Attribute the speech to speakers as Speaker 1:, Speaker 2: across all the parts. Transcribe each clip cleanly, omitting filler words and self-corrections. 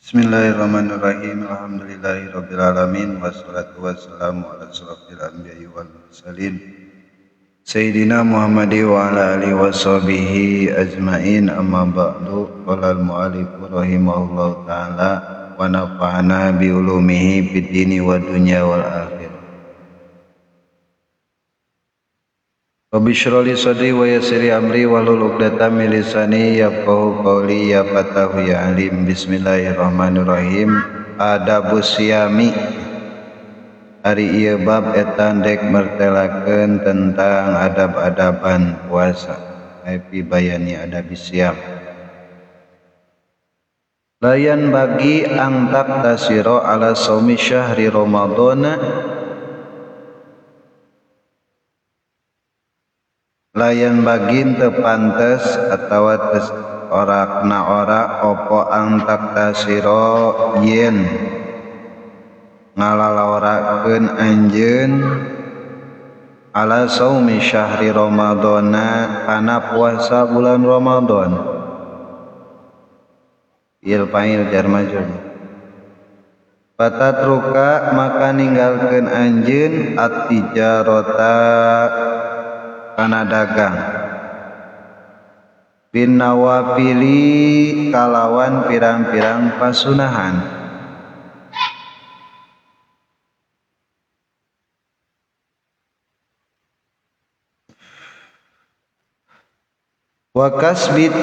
Speaker 1: Bismillahirrahmanirrahim. Alhamdulillahirabbil alamin wassalatu wassalamu ala asyrafil anbiya'i wal mursalin sayyidina Muhammadi wa ala alihi washabihi ajmain. Amma ba'du. Qala al mu'allif rahimahullahu taala wa nafa'ana bi ulumihi fid dini wad dunya wal akhirah. Rabbi shrah li sadri wa yassir li amri wahlul 'uqdatam min lisani yafqahu qawli ya fatahu ya alim. Bismillahirrahmanirrahim. Adabus siyami. Ari ieu bab eta dek mertelakeun tentang adab-adaban puasa. Ai bayani adabis siyam. Layan bagi angtak tasiro ala saumi syahri Ramadhana. Layan bagin tepantes atawa tes ora kena ora opo angtak tasiro yen ngalalaorakeun anjeun ala saumi syahri Ramadhana kana puasa bulan Ramadan. Il fa'il jar majrur. Fatatruka maka ninggalkeun anjeun at-tijarata kana dagang bin nawafili kalawan pirang-pirang pasunahan. Wa kasbit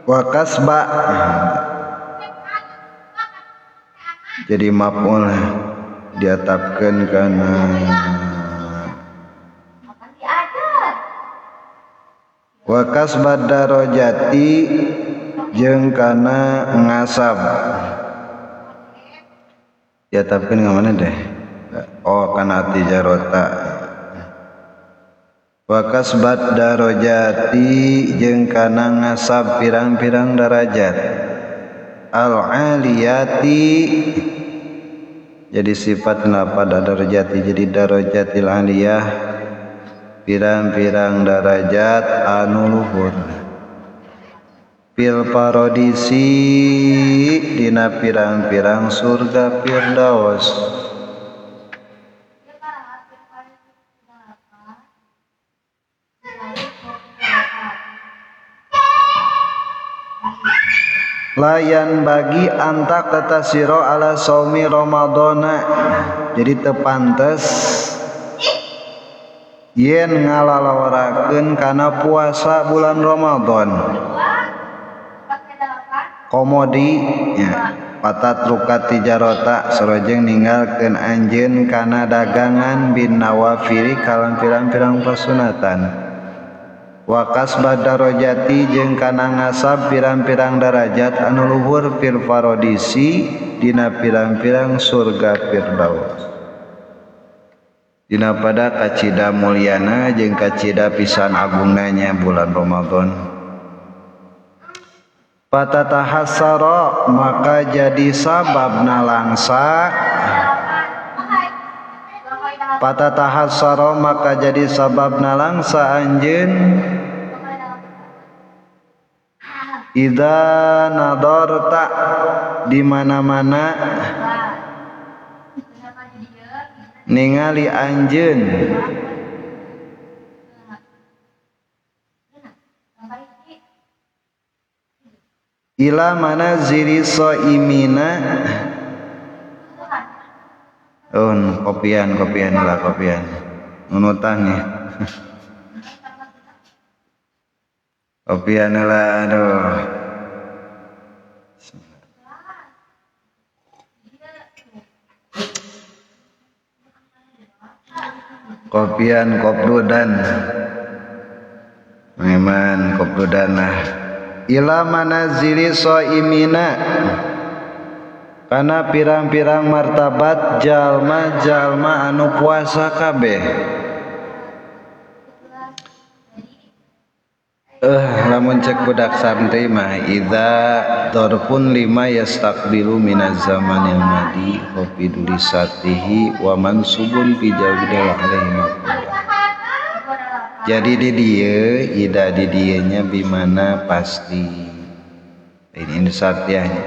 Speaker 1: wa kasba jadi maf'ul diatapkeun kana wa kasbad darajati jeung kana ngasab. Diatapkeun ka mana deh? Oh, kana tijarota. Wa kasbad darajati jeung kana ngasab pirang-pirang darajat. Al aliyati jadi sifat pada darajati jadi darajatil aliyah pirang-pirang darajat anu luhur. Fil paradisi dina pirang-pirang surga firdaus. Layan bagi antak tatasiro ala saumi Ramadhana jadi tepantes yen ngalalawarakeun kana puasa bulan Ramadan. Komodi nya patatruka tijarota sarojeng ninggalkeun anjeun kana dagangan bin nawafili kalam pirang-pirang pasunatan. Wa kasbad darajati jeung kana ngasab pirang-pirang darajat anu luhur fil paradisi dina pirang-pirang surga firdaus. Dina pada kacida mulyana jeung kacida pisan agungna nya bulan Ramadan. Patatahassara maka jadi sabab nalangsa. Patatahassara maka jadi sabab nalangsa anjeun idza nadarta di mana-mana ningali anjeun ila manazili shaimina. Oh, kopian kopian lah kopian nunutang ya. Kopian lah, aduh. Kopian kopdudan memang kopdudan lah. Ila manazili shaimina kana pirang-pirang martabat jalma-jalma anu puasa kabeh. Lamun cek budak santri mah idza darfun lima yastaqbilu minaz zamanil madi khafidu lisatihi wa mansubun fi jawdil alaihi maqdar. Jadi di dieu ida di dieu nya bimana pasti. Ini satyahnya.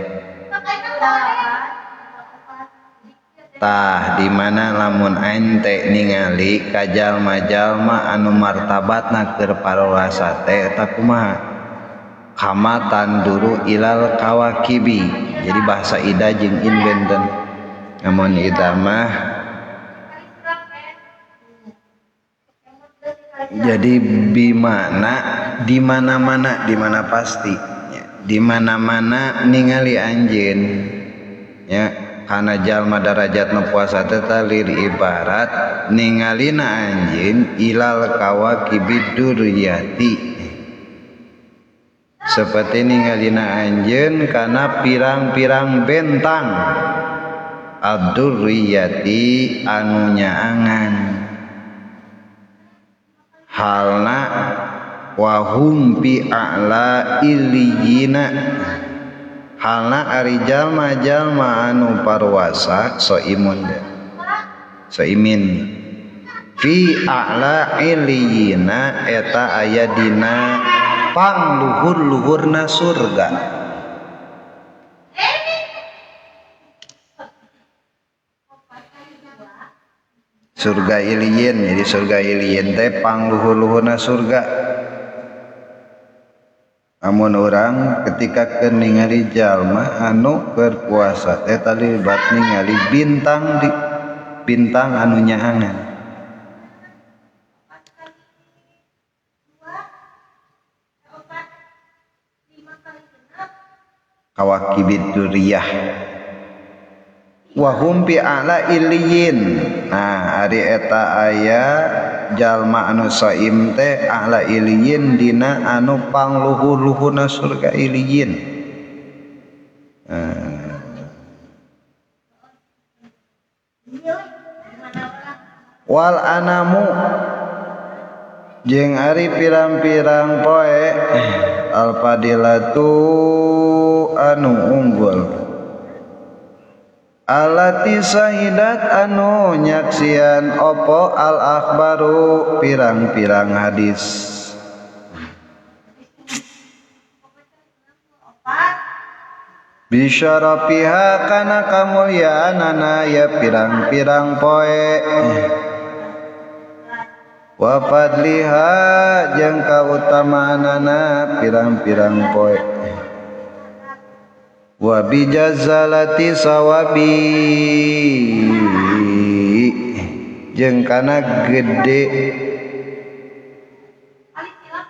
Speaker 1: Tah di mana lamun ente ningali ka jalma-jalma anu martabatna keur parwasa teh eta kumaha? Kama tanduru ilal kawakibi. Jadi bahasa ida jeung in benten. Namun ida mah jadi bimana di mana-mana, di mana pasti, di mana-mana ningali anjeun ya. Kana jalma darajatna puasa teh lir ibarat ningalina anjeun ilal kawakibid duriyati, seperti ningalina anjeun kana pirang-pirang bentang ad-durriyati anu nyaangan halna wahum bi a'la illiyina, halna ari jalma-jalma anu parwasa soimun soimin fi a'la illiyina eta aya dina pangluhur-luhurna surga. Surga iliyin, jadi surga iliyin teh pangluhur-luhurna surga. Amun orang ketika keur ningali jalma anu keur puasa teh talibat ningali bintang di bintang anu nyaangan. Kawakibid duriyah wahum bi a'la iliyin. Nah ari eta aya jalma anu saim teh a'la iliyin dina anu pangluhur-luhurna surga iliyin. Wal anamu jeung ari pirang-pirang poe al fadilatu anu unggul alati sahidat anu nyaksian opo al akhbaru pirang-pirang hadis. Bisyarafiha kana kamulyaanana ya pirang-pirang poe wa fadliha jeung kautamaanana pirang-pirang poe wa bijazalati sawabi jeung kana gede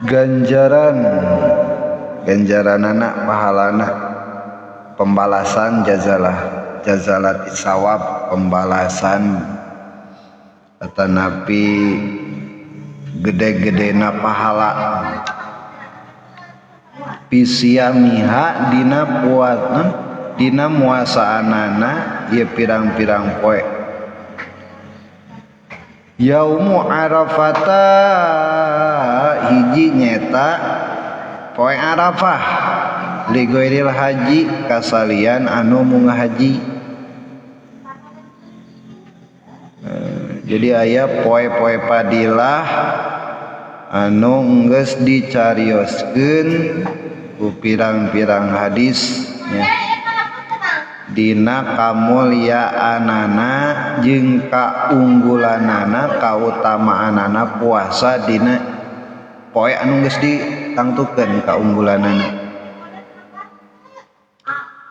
Speaker 1: ganjaran, ganjaranana pahalana pembalasan jazalah jazalati sawab pembalasan atanapi gede-gedena pahala pisiamiha dina puatna dina muasaanana ieu pirang-pirang poe yaumu arafata hiji nyeta poe Arafah ligoiril haji kasalian anu munga haji. Jadi aya poe-poe padilah anu geus dicarioskeun ku pirang-pirang hadis nya dina kamulyaanana jeung kaunggulanana kautamaanana puasa dina poe anu geus ditangtukeun kaunggulanana.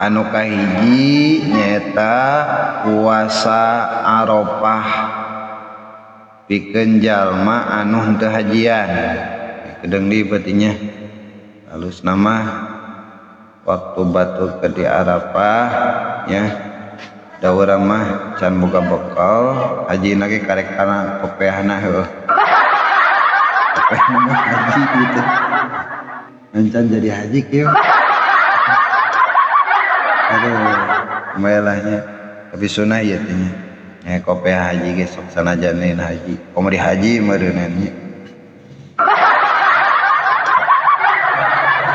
Speaker 1: Anu kahiji nyaeta puasa Arafah pikeun jalma anu henteu hajian. Kedeung deui berarti nya. Halus nama waktu batu ke di Arafah ya da urang mah can boga bekal haji lagi karek kana kopeahna heuh. Kopeahna mah haji gitu. Encan jadi haji kieu. Aduh, lumayannya tapi sunah ieu teh nya. Kopeah haji ge sok sanajan lain haji. Komo di haji meureunna nya.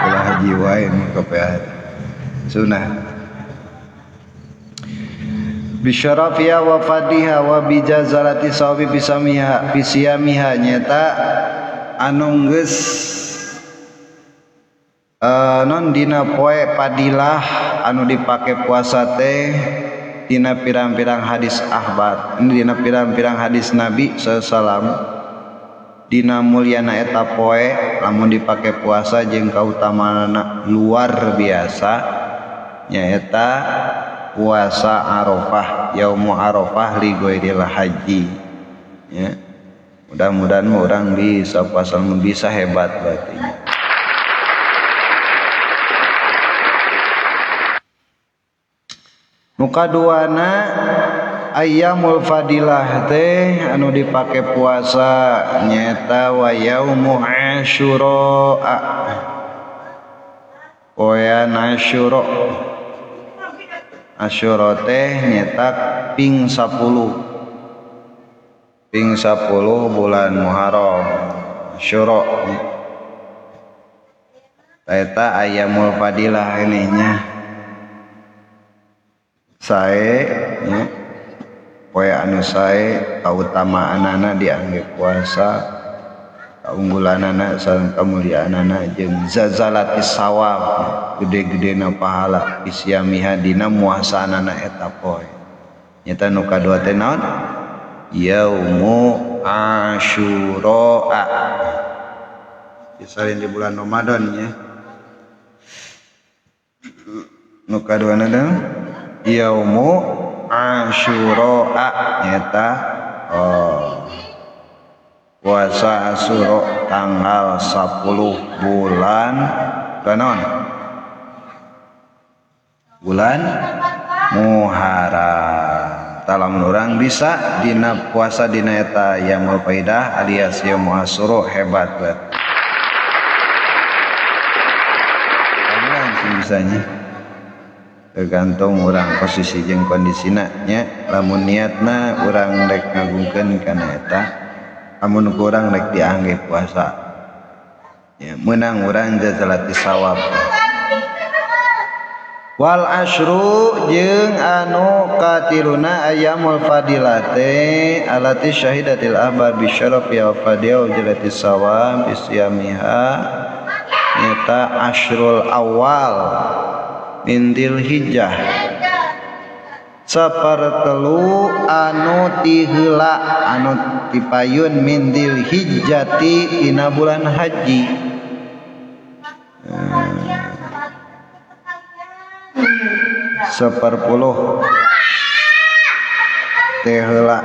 Speaker 1: Ulah haji wae nu kopeah. Sunah. Bisyarafiha wa fadiha wa bijazalati sawabi bisamiha bisiyamiha nyata anu geus Non dina poe padilah anu dipake puasa teh dina pirang-pirang hadis ahbar, dina pirang-pirang hadis Nabi sallallahu alaihi wasallam. Dina mulyana eta poe lamun dipake puasa jeung kautamaanana luar biasa, nyaeta puasa Arafah, yaumu Arafah li ghairil haji ya. Mudah-mudahan orang bisa puasa, mun bisa hebat berarti. Nu kaduana ayyamul fadilah teh anu dipake puasa nyaeta wa yaumu Asyura, poean Asyura. Asyura teh nyaeta ping 10, ping 10 bulan Muharram Asyura eta ayyamul fadilah ini nya. Sae nya poe anu sae kautamaanana diangge puasa, kaunggulanana sareng kamuliaanana jeung zazalatis sawab, gede-gedena pahala isyamiha dina muasanana eta poe. Nyata nu kadua teh naon? Yaumu Asyura. Disalin di bulan Ramadan nya. Nu kaduana teh Yaumu Asyura nyata puasa Asyura tanggal 10 bulan naon? Bulan Muharram. Lamun urang bisa dina puasa dina eta yaumul faidah alias yaumu Asyura hebat banget. Urang sih bisanya. Tergantung urang posisi jeung kondisina nya. Lamun niatna urang rek ngagungkeun kana eta, lamun kurang rek diangge puasa ya, meunang urang jazalati sawab. Wal asyru jeung anu katiluna ayyamul fadilate alati syahidatil ahbar bisyarafi wa fadiyau jalati sawab isyamiha nyata asyrul awal min Dzulhijjah sapertelu anu tiheula anu tipayun min Dzulhijjati dina bulan haji. Seperpuluh tiheula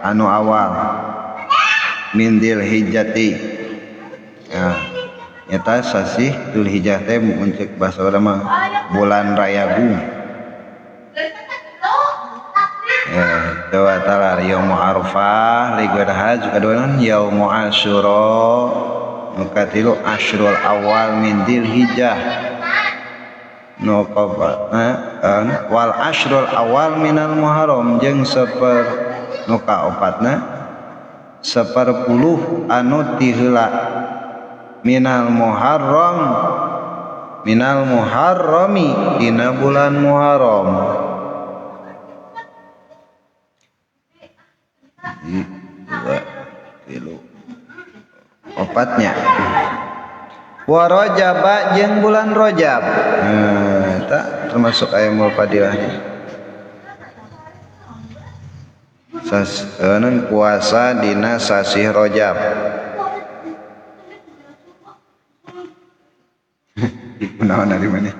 Speaker 1: anu awal min Dzulhijjati ya. Nyata sasih Dzulhijjah teh mun ceuk bahasa urang mah bulan Rayagung. Ya, dua talar yaumu Arafah li ghairi hajj kadua yaumu Asyura nu katilu asyrul awal min Dzulhijjah nu kaopatna wal asyrul awal minal Muharram jeung seper nu kaopatna seperpuluh anu tiheula minal Muharram minal Muharrami dina bulan Muharram. Dua tilu opatnya wa Rajaba jeung bulan Rajab. Nah, eta termasuk ayyamul fadilahnya. Puasa dina sasih Rajab. Kunaon dari mana?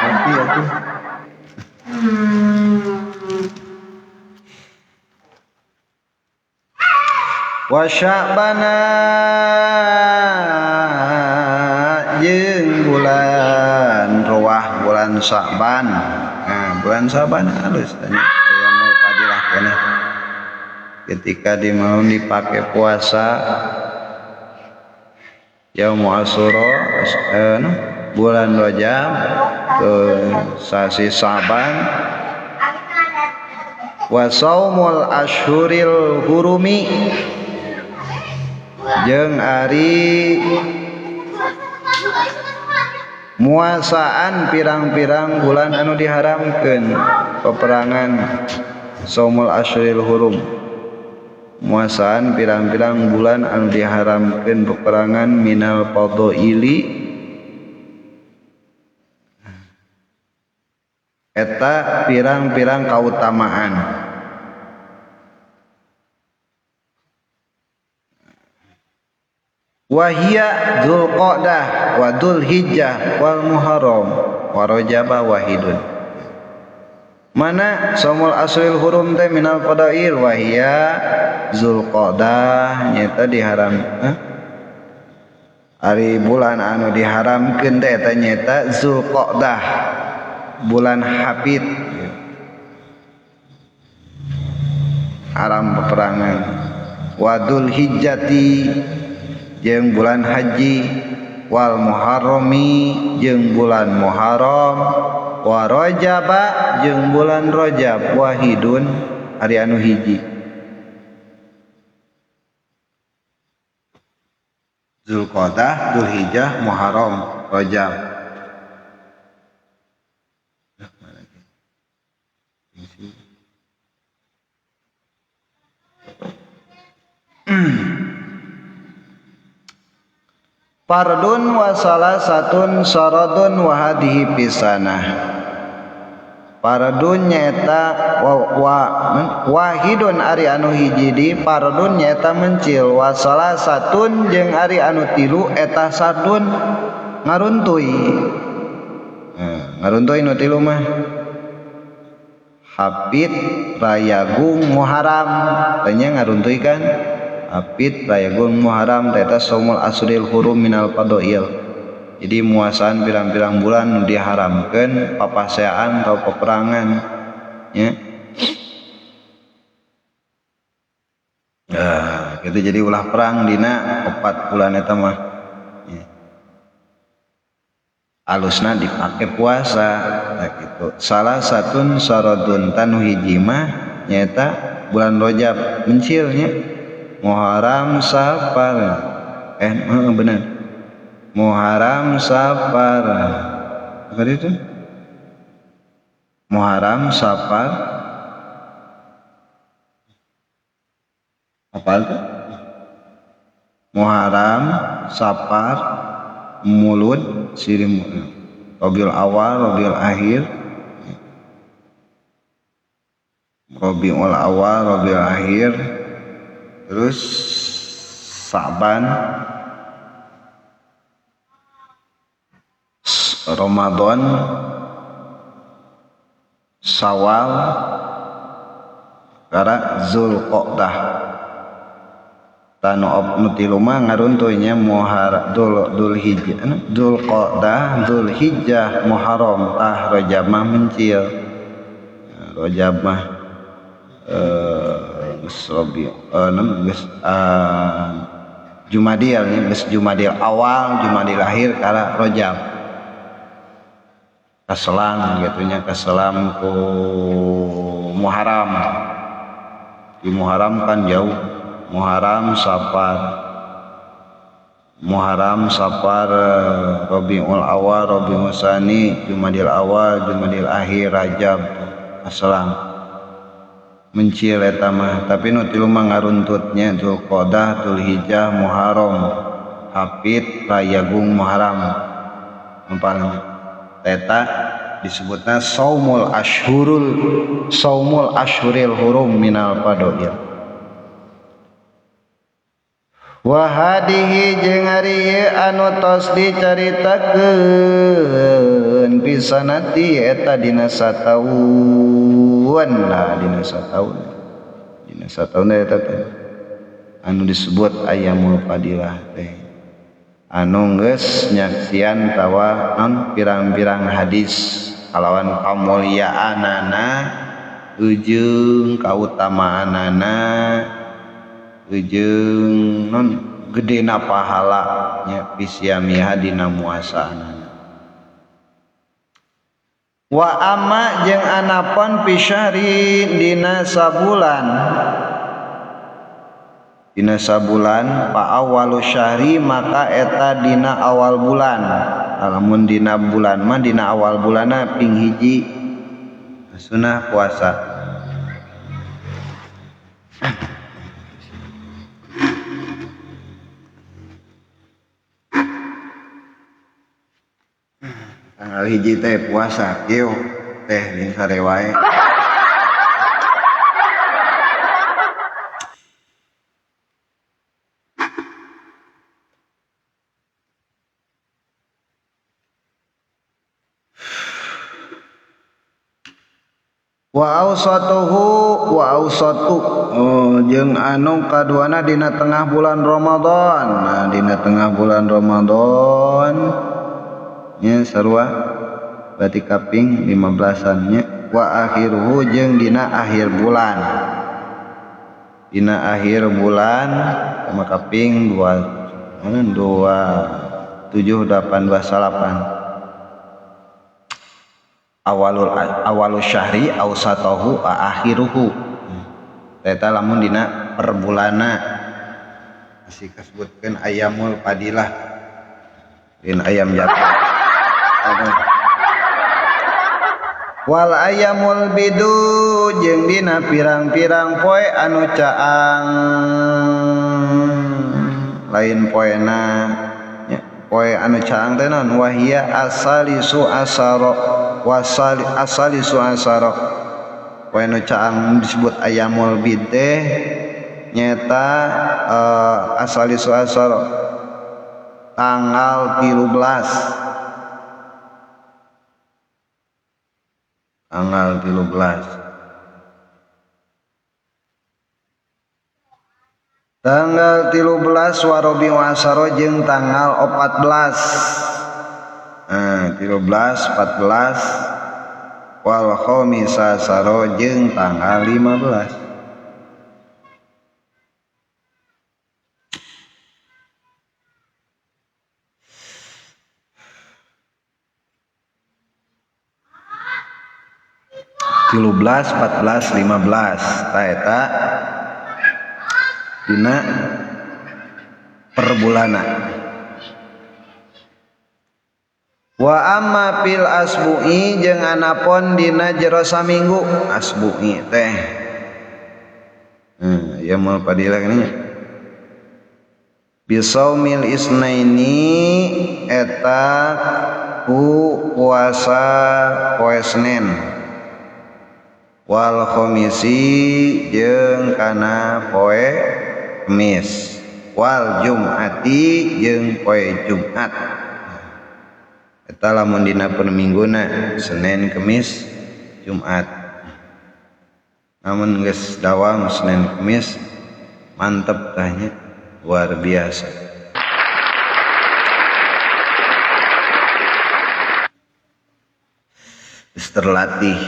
Speaker 1: Ngerti atuh. Wa Sya'bana jeung bulan Ruwah, bulan Sya'ban. Nah, bulan Sya'ban halus tanya ayyamul fadilah keneh. Ketika dimau dipake puasa Yaumu Asyura, bulan Rajab, sasi Sa'ban, wa saumul asyhuril hurumi jeung ari muasaan pirang-pirang bulan anu diharamkeun peperangan saumul asyhuril hurum. Muasaan pirang-pirang bulan anu diharamkeun peperangan minal fadaili eta pirang-pirang kautamaan. Wahia Dzulqa'dah wa Dzulhijjah wal Muharram wa Rajab wahidun. Mana saumul asril hurum teh minal fadail wahia Dzulqa'dah nyata diharam ari bulan anu diharamkeun teh eta nyata Dzulqa'dah bulan Hafid haram peperangan, wa Dzulhijjati jeung bulan haji, wal Muharrami jeung bulan Muharram, wa Rajaba jeung bulan Rajab wahidun ari anu hiji. Dzulqa'dah, Dzulhijjah, Muharram, Rajab. Fardun wa salasatun saradun wa hadhihi pisanah. Fardun nyaeta wahidun ari anu hiji di fardun nyaeta mencil, wa salasatun jeung ari anu tilu eta sardun ngaruntuy. Ngaruntuy nu tilu mah Hafid, Rayagung, Muharram tanya ngaruntuy kan. Hafid, Rayagung, Muharram eta saumul asril hurum minal fadail. Jadi muasaan pirang-pirang bulan nu diharamkeun papaseaan atau peperangan ya. Nah, gitu jadi ulah perang dina 4 bulan eta mah ya. Alusna dipake puasa nah gitu. Salah satun saradun tanu hiji mah nyaeta bulan Rajab mencilnya. Muharram Safar benar Muharram Safar apa itu Muharram Safar apa itu Muharram Safar Mulud Sirim Rabiul Awal Rabiul Akhir Rabiul Awal Rabiul Akhir terus Sa'ban Ramadan Syawal kara Zulqa'dah tanu nu tilu mah ngaruntuy nya Muharram Dzulhijjah Dzulqa'dah Dzulhijjah Muharram tah Rajab mah mencil Rajab mah geus Rabi geus Jumadil nya geus Jumadil awal Jumadil akhir kara Rajab kaselang gitu nya kaselang ku Muharram di Muharram kan jauh Muharram Safar Muharram Safar Rabiul Awal Rabiul Tsani Jumadil Awal Jumadil Akhir Rajab kaselang mencil eta mah tapi nu tilu mah ngaruntutnya Dzulqa'dah Dzulhijjah Muharram Hafid Rayagung Muharram paling eta disebutna saumul ashurul saumul ashuril hurum minal fadail. Wa hadihi jeung ari ieu anu tos dicaritakeun pisanati eta dina sataun. Nah dina sataun dina sataun eta teh anu disebut ayyamul fadilah teh anu geus nyaksian tawa non pirang-pirang hadis kalawan kamuliaanana ujung kautamaanana ujung non gedena pahala nya bisiamiha dina muasaanana. Wa amma jeung anapon pisyahri dina sabulan dina sabulan pa awalu syahri maka eta dina awal bulan. Lamun dina bulan mah dina awal bulanna ping hiji sunah puasa. Tanggal 1 teh puasa kieu teh jeung sare wae. Wa awsatuhu wa awsatu oh, jeung anu kaduana dina tengah bulan Ramadan. Nah, dina tengah bulan Ramadan nya sarua berarti kaping 15-an nya. Wa akhiruhu jeung dina akhir bulan. Dina akhir bulan sama kaping 2 2 7 8 2 9. Awalul syahri awsatahu wa akhiruhu. Eta lamun dina perbulana masih kasebutkeun ayamul fadilah din ayam jatuh. Wal ayamul bidu jeung dina pirang-pirang poe anu caang lain poena nya poe anu caang teh naon wahia asalisu asaro wasali asalisu asaro poe anu caang disebut ayamul bid teh nyata asalisu asaro tanggal 13 tanggal 13 tanggal 13 warobi wasaro jeung tanggal 14. Nah, 13 14 wal khamisa saro jeung tanggal 15. 13, 14, 15 ta eta dina perbulana. Wa amma fil asbu'i jeung anapon dina jero saminggu asbu'i teh. Ya mau padilah ini. Bisaumil isnaini eta ku puasa poe Senin. Wal khamisi jeung kana poe Kamis. Wal jum'ati jeung poe Jumat. Eta lamun dina permingguna Senin, Kamis, Jumat. Namun geus dawam Senin, Kamis mantep tah nya, luar biasa. Geus terlatih.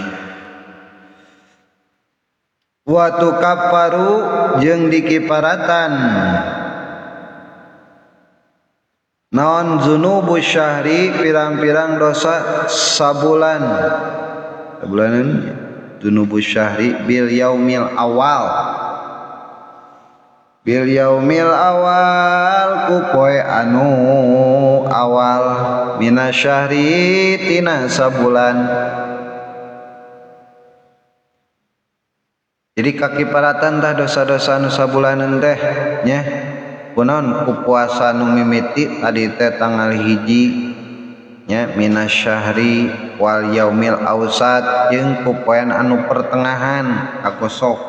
Speaker 1: Wa tukaffaru jeung dikiparatan naon zunubu syahri pirang-pirang dosa sabulan. Sabulanan zunubu syahri bil yaumil awal. Bil yaumil awal ku poe anu awal minasyahri tina sabulan. Jadi kakiparatan tah dosa-dosa nu sabulanan teh nya. Kunaon ku puasa nu mimiti tadi teh tanggal 1 nya minasyahri wal yaumil ausat jeung ku poean anu pertengahan akosok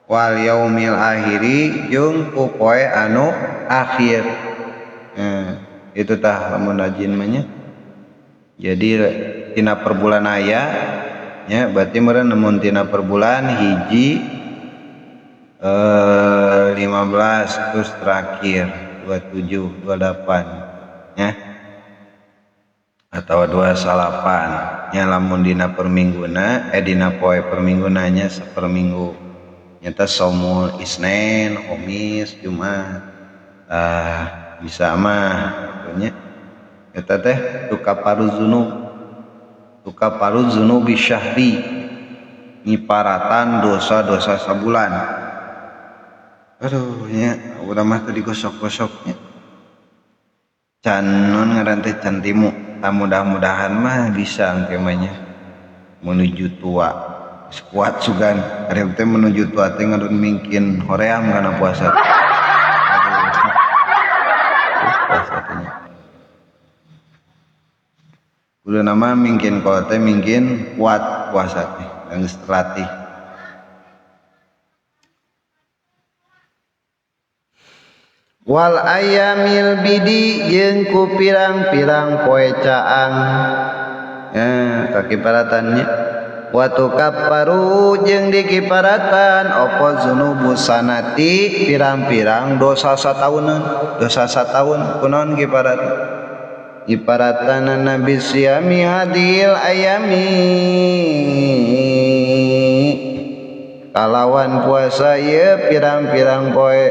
Speaker 1: wal yaumil akhiri jeung ku poe anu akhir. Itu tah lamun rajin mah nya. Jadi tina per bulan aya nya berarti meureun mun tina per bulan 1 15 terus terakhir 27 28 nya atau 29 nya lamun dina per mingguna dina poe per mingguna nya saperminggu nyata saumul Isnen, Kamis, Jumat. Bisa mah nya eta teh tukaparu dzunubi syahri nyiparatan dosa-dosa sabulan. Aduh nya urang mah teu digosok-gosoknya. Can non ngaran teh can timu. Tah mudah-mudahan mah bisa engke mah nya menuju tua. Kuat sugan ari teh menuju tua teh ngadon mingkin hoream kana puasa. Aduh. Puasa teh nya. Kudu nama mungkin kalau teh mungkin kuat puasa teh geus terlatih. Wal ayamil bidi jeung ku pirang-pirang poe caang. Kakiparatannya watu kaparu jeung dikiparatan opo zunubu sanati pirang-pirang dosa sataunan, dosa sataun kunaon kiparatan? Iparatan Nabi siami hadil ayami kalawan puasa ieu pirang-pirang poe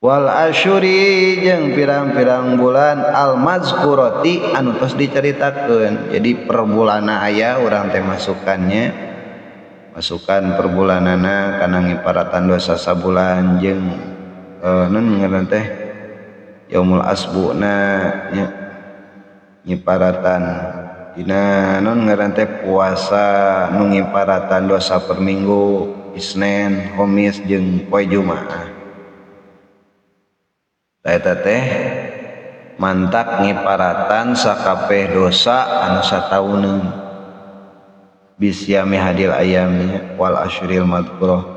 Speaker 1: wal asyuri jeung pirang-pirang bulan al mazkurati anu tos dicaritakeun. Jadi per bulanna aya urang teh masukannya, masukan per bulanana kana ngiparatan dosa sabulan jeung nun ngaran teh yaumul asbuna nya ngiparatan dina non ngaran teh puasa nu ngiparatan dosa per minggu Isnen, Kamis jeung poe Jumaah. Eta teh mantak ngiparatan sakabeh dosa anu satauneun bisyami hadil ayami wal asyuril madkurah.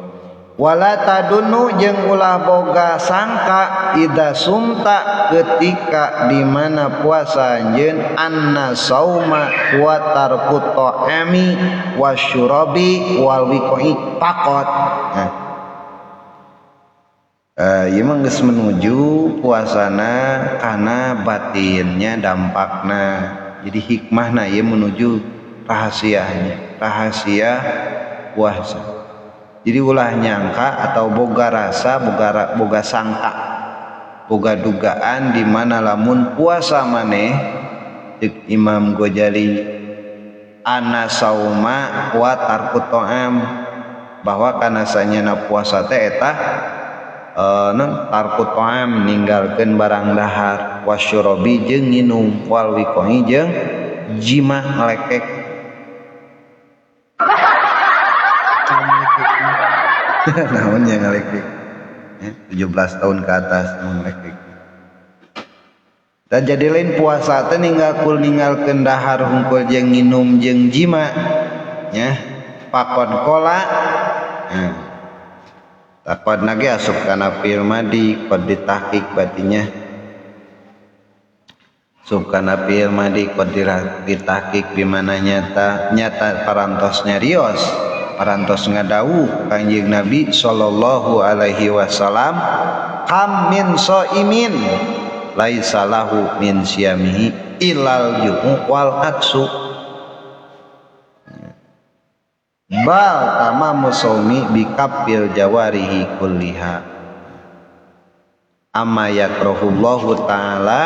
Speaker 1: Wala tadunu jeung ulah boga sangka ida sumta ketika di mana puasa anjeun anna sauma wa tarku ta'ami wasyurabi wal wiqa'i faqat. Nah, ieu mah geus menuju puasana kana batinnya dampakna. Jadi hikmahna ieu menuju rahasianya, rahasia puasa. Jadi ulah nyangka atau boga rasa, boga sangka, boga dugaan di mana lamun puasa maneh cek Imam Ghazali ana sauma wa tarku ta'am, bahwa kana sanyana puasa teh eta non tarku ta'am ninggalkeun barang dahar, wasyurabi jeung nginum, wal wiqa'i jeung jima ngelekek. Naon yang ngelekek? 17 tahun ke atas ngelekek. Dan jadi lain puasa teh ninggalkeun dahar hungkul jeung nginum jeung jima nya pakon kola. Nah, takon lagi asup kana fi'il madi qad ditahqiq batinya. Asup kana fi'il madi qad ditahqiq di mana nyata nyata parantos nyarios, parantos ngadawuh Kanjeng Nabi sallallahu alaihi wasallam kam min shaimin laisa lahu min siyamihi ilal ju'u wal atsu bal tamamu shaumi bikafil jawarihi kulliha amma yakrahullahu ta'ala.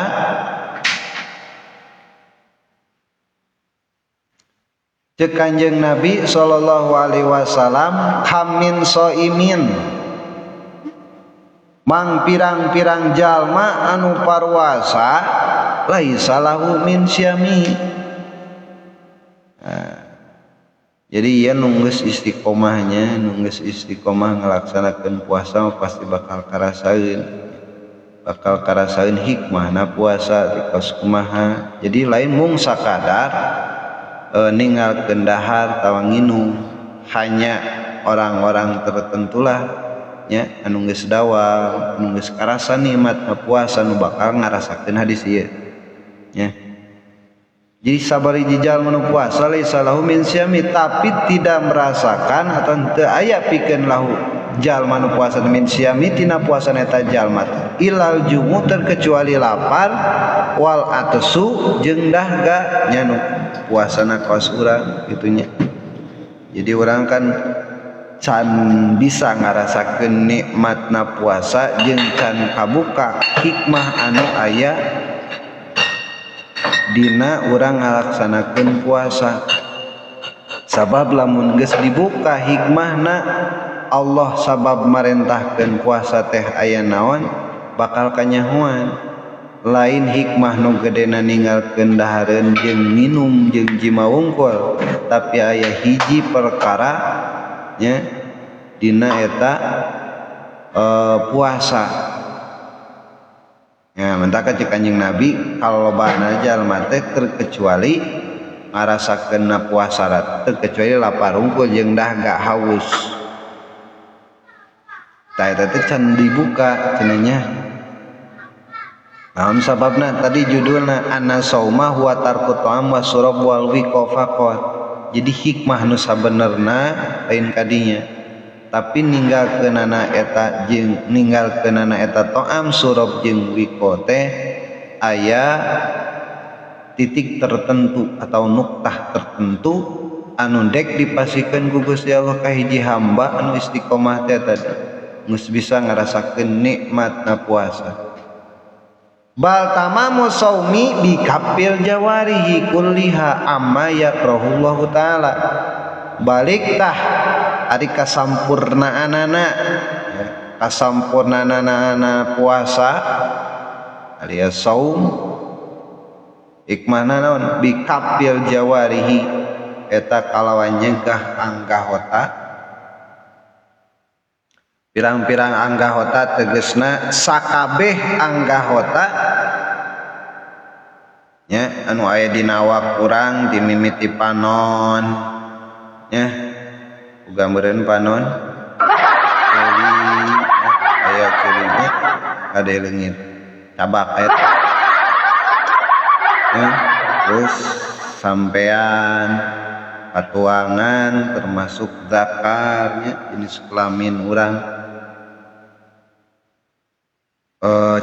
Speaker 1: Cek Kanjeng Nabi sallallahu alaihi wasallam kam min shaimin mang pirang-pirang jalma anu parwasa laisa lahu min syami. Nah, jadi ieu nunggus istiqomahnya, nunggus istiqomah ngalaksanakeun puasa pasti bakal karasaeun, bakal karasaeun hikmahna puasa di kos kumaha. Jadi lain mung sakadar ninggalkeun dahar tawa nginum, hanya orang-orang tertentulah nya anu geus dawam, anu geus karasa nikmatna puasa nu bakal ngarasakeun hadis ieu nya. Jadi sabariji jalma nu puasa laisa lahu min syami, tapi tidak merasakan atau teu aya pikeun lahu jalma nu puasa min syami tina puasa eta jalma ilal jumu terkecuali lapar wal atsu jeung dahga nya nu puasana kaos urang gitunya. Jadi urang kan can bisa ngarasakeun nikmatna puasa jeung can kabuka hikmah anu aya dina urang ngalaksanakeun puasa. Sabab lamun geus dibuka hikmahna Allah sabab marentahkeun puasa teh aya naon bakal kanyahoan. Lain hikmah nu gedena ninggalkeun dahareun jeung minum jeung jima wungkul, tapi aya hiji perkara nya dina eta puasa. Ya, mentaka cek Kanjeng Nabi kalobana jalma teh terkecuali ngarasakeun puasa terkecuali lapar unggul jeung dahaga haus. Tah eta teh can dibuka cenah nya. Naon sababna tadi judulna anna sauma huwa tarku ta'am wa surab wal wiqa faqat. Jadi hikmah nu sabenerna lain kadinya. Tapi ninggalkeunana eta jeung ninggalkeunana eta ta'am surab jeung wiqa teh aya titik tertentu atau nuktah tertentu anu dek dipasikeun ku Gusti Allah ka hiji hamba anu istiqomah teh tadi geus bisa ngarasakeun nikmatna puasa. Bal tamamu saumi bi kafil jawarihi kulliha amma yakrahullahu taala. Balik tah ari kasampurnaanana ya, kasampurnaanana puasa alias saum hikmahna naon bi kafil jawarihi eta kalawan nyegah anggahota pirang-pirang anggahota tegesna sakabeh anggahota nya anu aya dina awak urang dimimiti panon nya gambareun panon keuli aya keulinya kade leungit cabak eta ya, terus sampean patuangan termasuk zakarnya jenis kelamin urang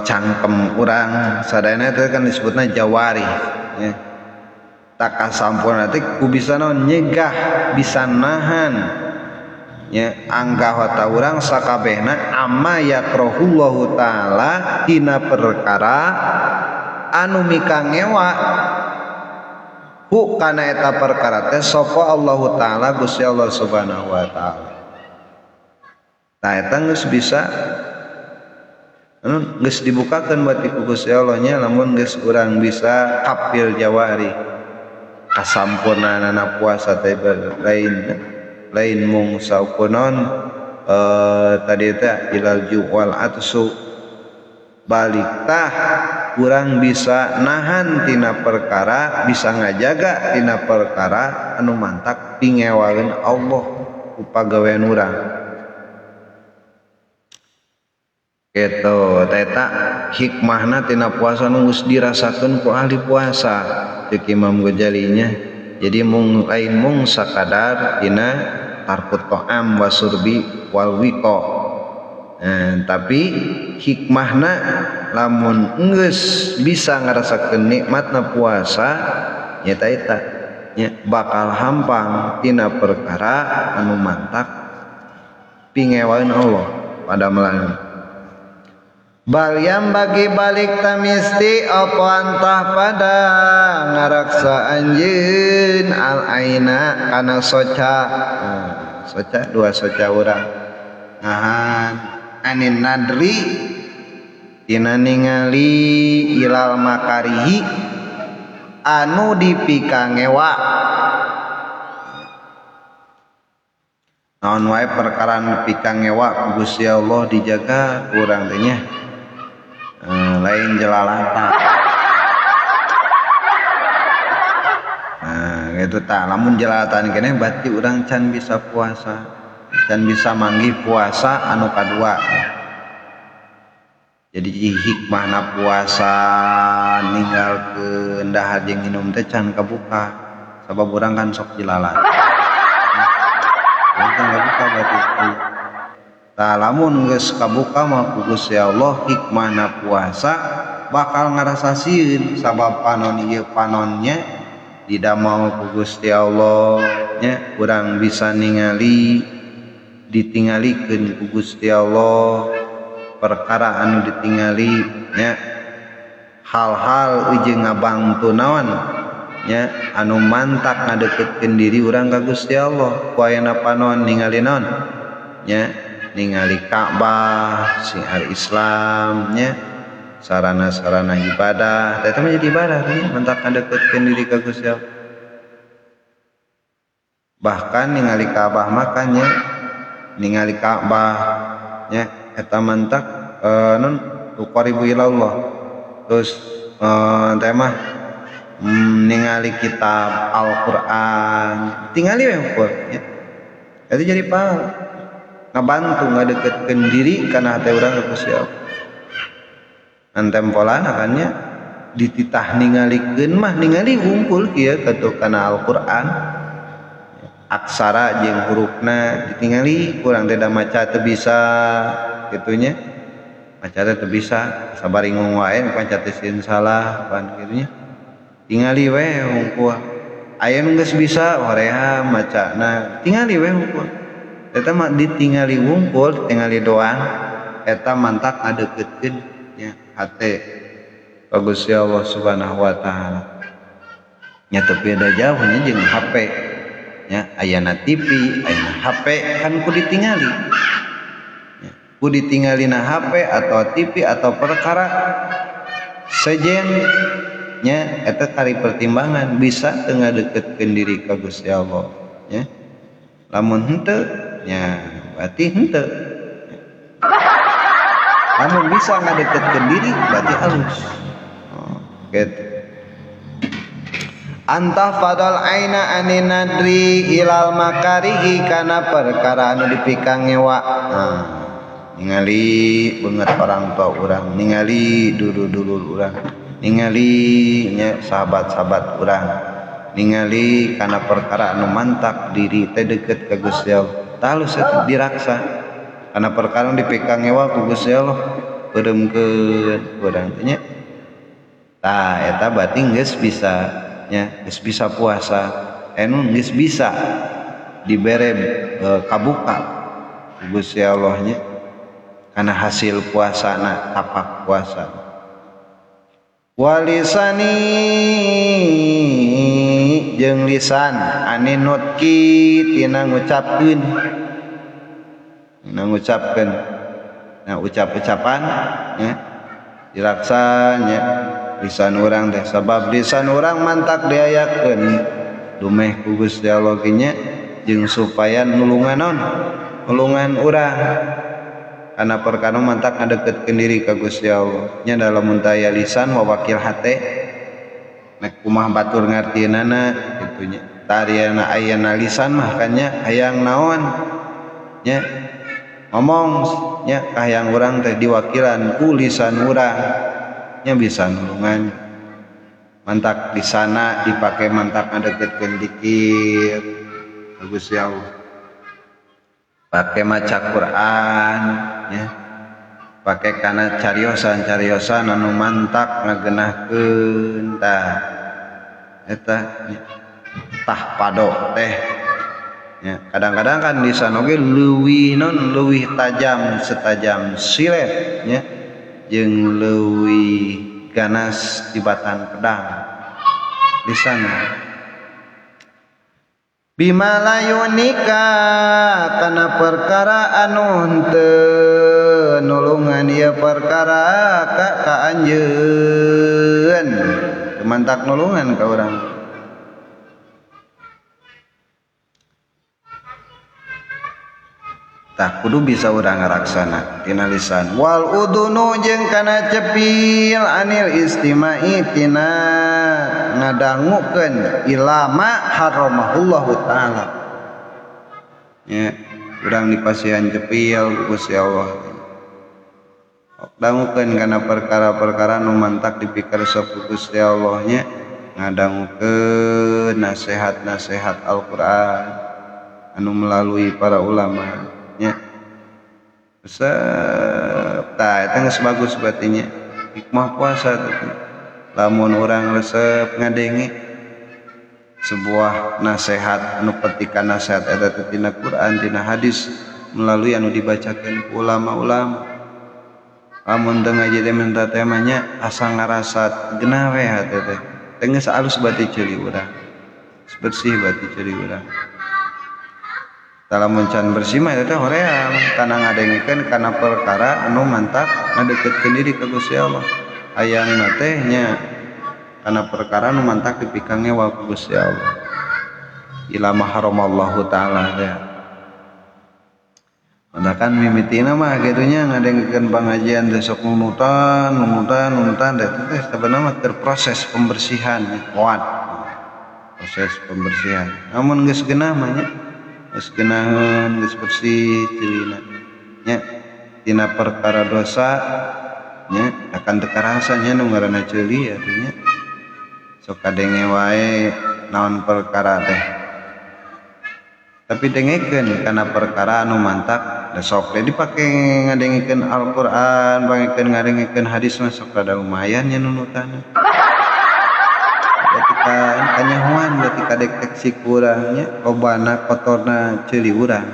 Speaker 1: cangkem urang sadayana itu kan disebutna jawari ya. Tak kasampurna teh ku bisa naon nyegah bisa nahan ya anggahota urang sakabehna amma yakrahullahu taala dina perkara anu mikangewa hu kana eta perkara teh sapa Allahu taala Gusti Allah Subhanahu wa taala. Tah eta geus bisa anu geus dibukakeun berarti ku Gusti Allah nya lamun geus urang bisa kafil jawari kasampurnaanana puasa teh lain lain mung saukunon tadi teh ilal ju wal atsu balik tah kurang bisa nahan tina perkara bisa ngajaga tina perkara anu mantak pingewaeun Allah ku pagawean urang gitu. Eta hikmahna tina puasa nu geus dirasakeun ku ahli puasa ceuk Imam Ghazali nya. Jadi mung lain mung sakadar tina tarkut ta'am wasurbi wal wiqa. Tapi hikmahna lamun geus bisa ngarasakeun nikmatna puasa nyata eta nya bakal hampang tina perkara anu mantak pingewaeun Allah pada melan. Bal yang bagi balik tamisti apa antah pada ngaraksa anjeun al aina kana soca. Soca dua soca urang nahan anin nadri tina ningali ilal makarihi anu dipikangewa. Naon wae perkara anu pikangewa ku Gusti Allah dijaga urang teh nya. Lain jelalatan. Nah, gitu tah lamun jelalatan keneh berarti urang can bisa puasa, can bisa manggih puasa anu kadua. Jadi hikmahna puasa ninggalkeun dahar jeung minum teh can kabuka sabab urang kan sok jelalat. Nah, can kabuka berarti. Tah lamun geus kabuka mah ku Gusti Allah hikmahna puasa bakal ngarasa sieun sabab panon ieu panonnya didamel ku Gusti Allah nya urang bisa ningali ditingalikeun ku Gusti Allah perkara anu ditingali nya hal-hal jeung ngabangtu naon nya anu mantak ngadeukeutkeun diri urang ka Gusti Allah ku ayana panon ningali naon nya ningali Ka'bah syiar Islam nya sarana-sarana ibadah eta mah jadi ibadah nya mantak ngadeukeutkeun diri ka Gusti Allah. Bahkan ningali Ka'bah makanya ningali Ka'bah nya eta mantak non tuqaribu ilallah Terus teh mah ningali kitab Al-Qur'an, tingali we hungkul nya. Eta jadi pahala. Ngabantu ngadeketkeun diri kana hate urang ka Gusti Allah. Antempolan akannya dititah ningalikeun mah ningali hungkul kieu katuh kana Al-Qur'an. Aksara jeung hurufna ditingali kurang teh da maca teu bisa kitu nya. Maca teh teu bisa sabari ngomong wae maca teh sieun salah pan kitu nya. Tingali we hungkul. Aya nu geus bisa hoream macana tingali we hungkul. Eta mah ditingali hungkul, tingali doang eta mantak ngadeukeutkeun nya hate ka Gusti Allah Subhanahu wa taala. Nya teu beda jauh nya jeung HP. Nya ayana TV, ayana HP kan ku ditingali. Nya, ku ditingalina HP atau TV atau perkara sejen nya eta kari pertimbangan bisa teu ngadeukeutkeun diri ka Gusti Allah nya. Lamun henteu nya berarti henteu. Lamun bisa ngadeukeutkeun diri berarti halus. Oh, gitu. Antah fadal aina anin nadri ilal makarihi kana perkara anu dipikang ngewa. Nah, ningali beungeut orang tua urang, ningali dulur-dulur urang, ningali nya sahabat-sahabat urang, ningali kana perkara anu mantak diri teh deukeut ka Gusti Allah. Talus eta diraksa kana perkara anu dipikang ngewa ku Gusti Allah, peureumkeun urang teh nya. Tah eta berarti geus bisa nya, geus bisa puasa, anu geus bisa dibere kabuka ku Gusti Allah nya kana hasil puasana, tapak puasa. Walisani jeung lisan anin nutki tina ngucapkeun, tina ngucapkeun. Nah, ucap-ucapan nya diraksa nya lisan urang teh, sabab lisan urang mantak diayakeun dumeh ku Gusti Allah ge nya, jeung supaya nulungan naon, nulungan urang kana perkara mantak ngadeukeutkeun diri ka Gusti Allah nya. Dalam mun taya lisan wawakil hate nek kumaha batur ngartieunana kitu nya. Tariana ayana lisan mah kan nya hayang naon nya ngomong nya kahayang urang teh diwakilan ku lisan urang nya bisa nulungan. Mantak di sana dipake mantak ngadeukeutkeun dikir ka Gusti Allah, pake maca Quran nya, pake kana cariosan-cariosan anu mantak ngagenahkeun. Tah eta nya tah pado teh nya. Kadang-kadang kan lisan oge leuwih non, leuwih tajam setajam silet nya, jeung leuwih ganas tibatan pedang lisan. Bima layunika kana perkara anu henteu nulungan ieu perkara ka anjeun, mantak nulungan ka urang. Tah kudu bisa urang ngaraksana tina lisan. Wal udunu jeung kana cepil anil istimai tina ngadangukeun ilama haramahullahu taala. Nya urang dipasihan cepil ku Gusti Allah. Dangukeun kana perkara-perkara nu mantak dipikeresep ku Gusti Allah nya, ngadangukeun nasihat-nasihat Al-Qur'an anu melalui para ulama nya. Resep tah eta geus bagus berarti nya. Hikmah puasa teh lamun urang resep ngadenge sebuah nasihat anu petikan nasihat eta teh tina Quran tina hadis melalui anu dibacakeun ku ulama-ulama. Lamun teu ngaji teh minta teh mah nya asa ngarasa genah we hate teh. Teh geus alus berarti ceuli urang. Geus bersih berarti ceuli urang. Lamun can bersih mah eta teh hoream kana ngadengkeun kana perkara anu mantak ngadeukeutkeun diri ka Gusti Allah. Hayangna teh nya kana perkara anu mantak dipikang ngewa ku Gusti Allah. Ila ma haramallahu taala teh. Matakan mimitina mah kitu nya ngadengkeun pangajian teh sok nunutan nunutan nunutan teh teh sabenerna mah terproses pembersihan kuat. Proses pembersihan. Namun geus geunah mah nya. Geus geunaheun geus bersih ceulina nya. Tina perkara dosa nya akan teu karasa nya nu ngaranna ceuli atuh nya. Sok kadenge wae naon perkara teh. Tapi dengekeun kana perkara anu mantak da sok teh dipake ngadengekeun Al-Qur'an, pangekeun ngadengekeun hadis mah sok rada lumayan nya nunutanna. Berarti kanyahoan berarti kadeteksi kurang nya lobana kotorna ceuli urang.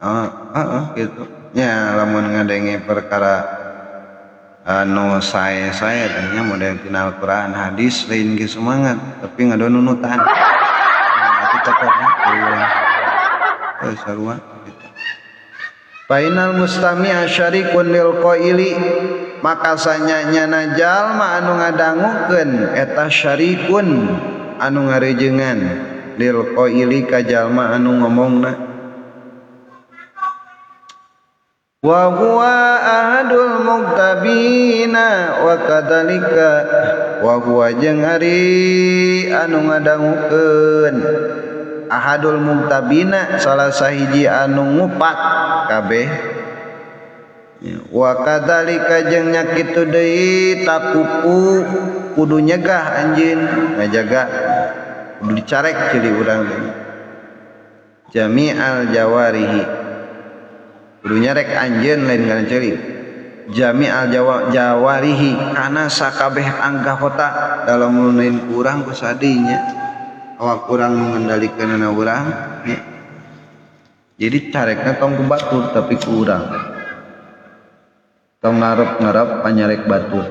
Speaker 1: Heeh gitu. Nya lamun ngadenge perkara anu sae-sae teh nya model tina Al-Qur'an hadis lain ge semangat tapi ngadonunutan. Berarti kotorna urang. Sarua gitu. Fainal mustami'a syarikun lil qaili maka sanyanya jalma anu ngadangukeun eta syarikun anu ngarejengan lil qaili ka jalma anu ngomongna wa huwa ahadul muktabina wa kadzalika wa huwa jeung ari anu ngadangukeun ahadul muktabina salah sahiji anu ngupat kabeh wa kadzalika jeung nya kitu deui takupu kudu nyegah anjeun ngajaga kudu dicarek ceuli urang teh jami'al jawarihi kudu nyarek anjeun lain kana ceuli jami'al jawarihi kana sakabeh anggota dalam lain kurang ku sadinya awak urang mengendalikan urang ya. Jadi carekna tong ku batur tapi ku urang tong ngarep-ngarep panyarek batur.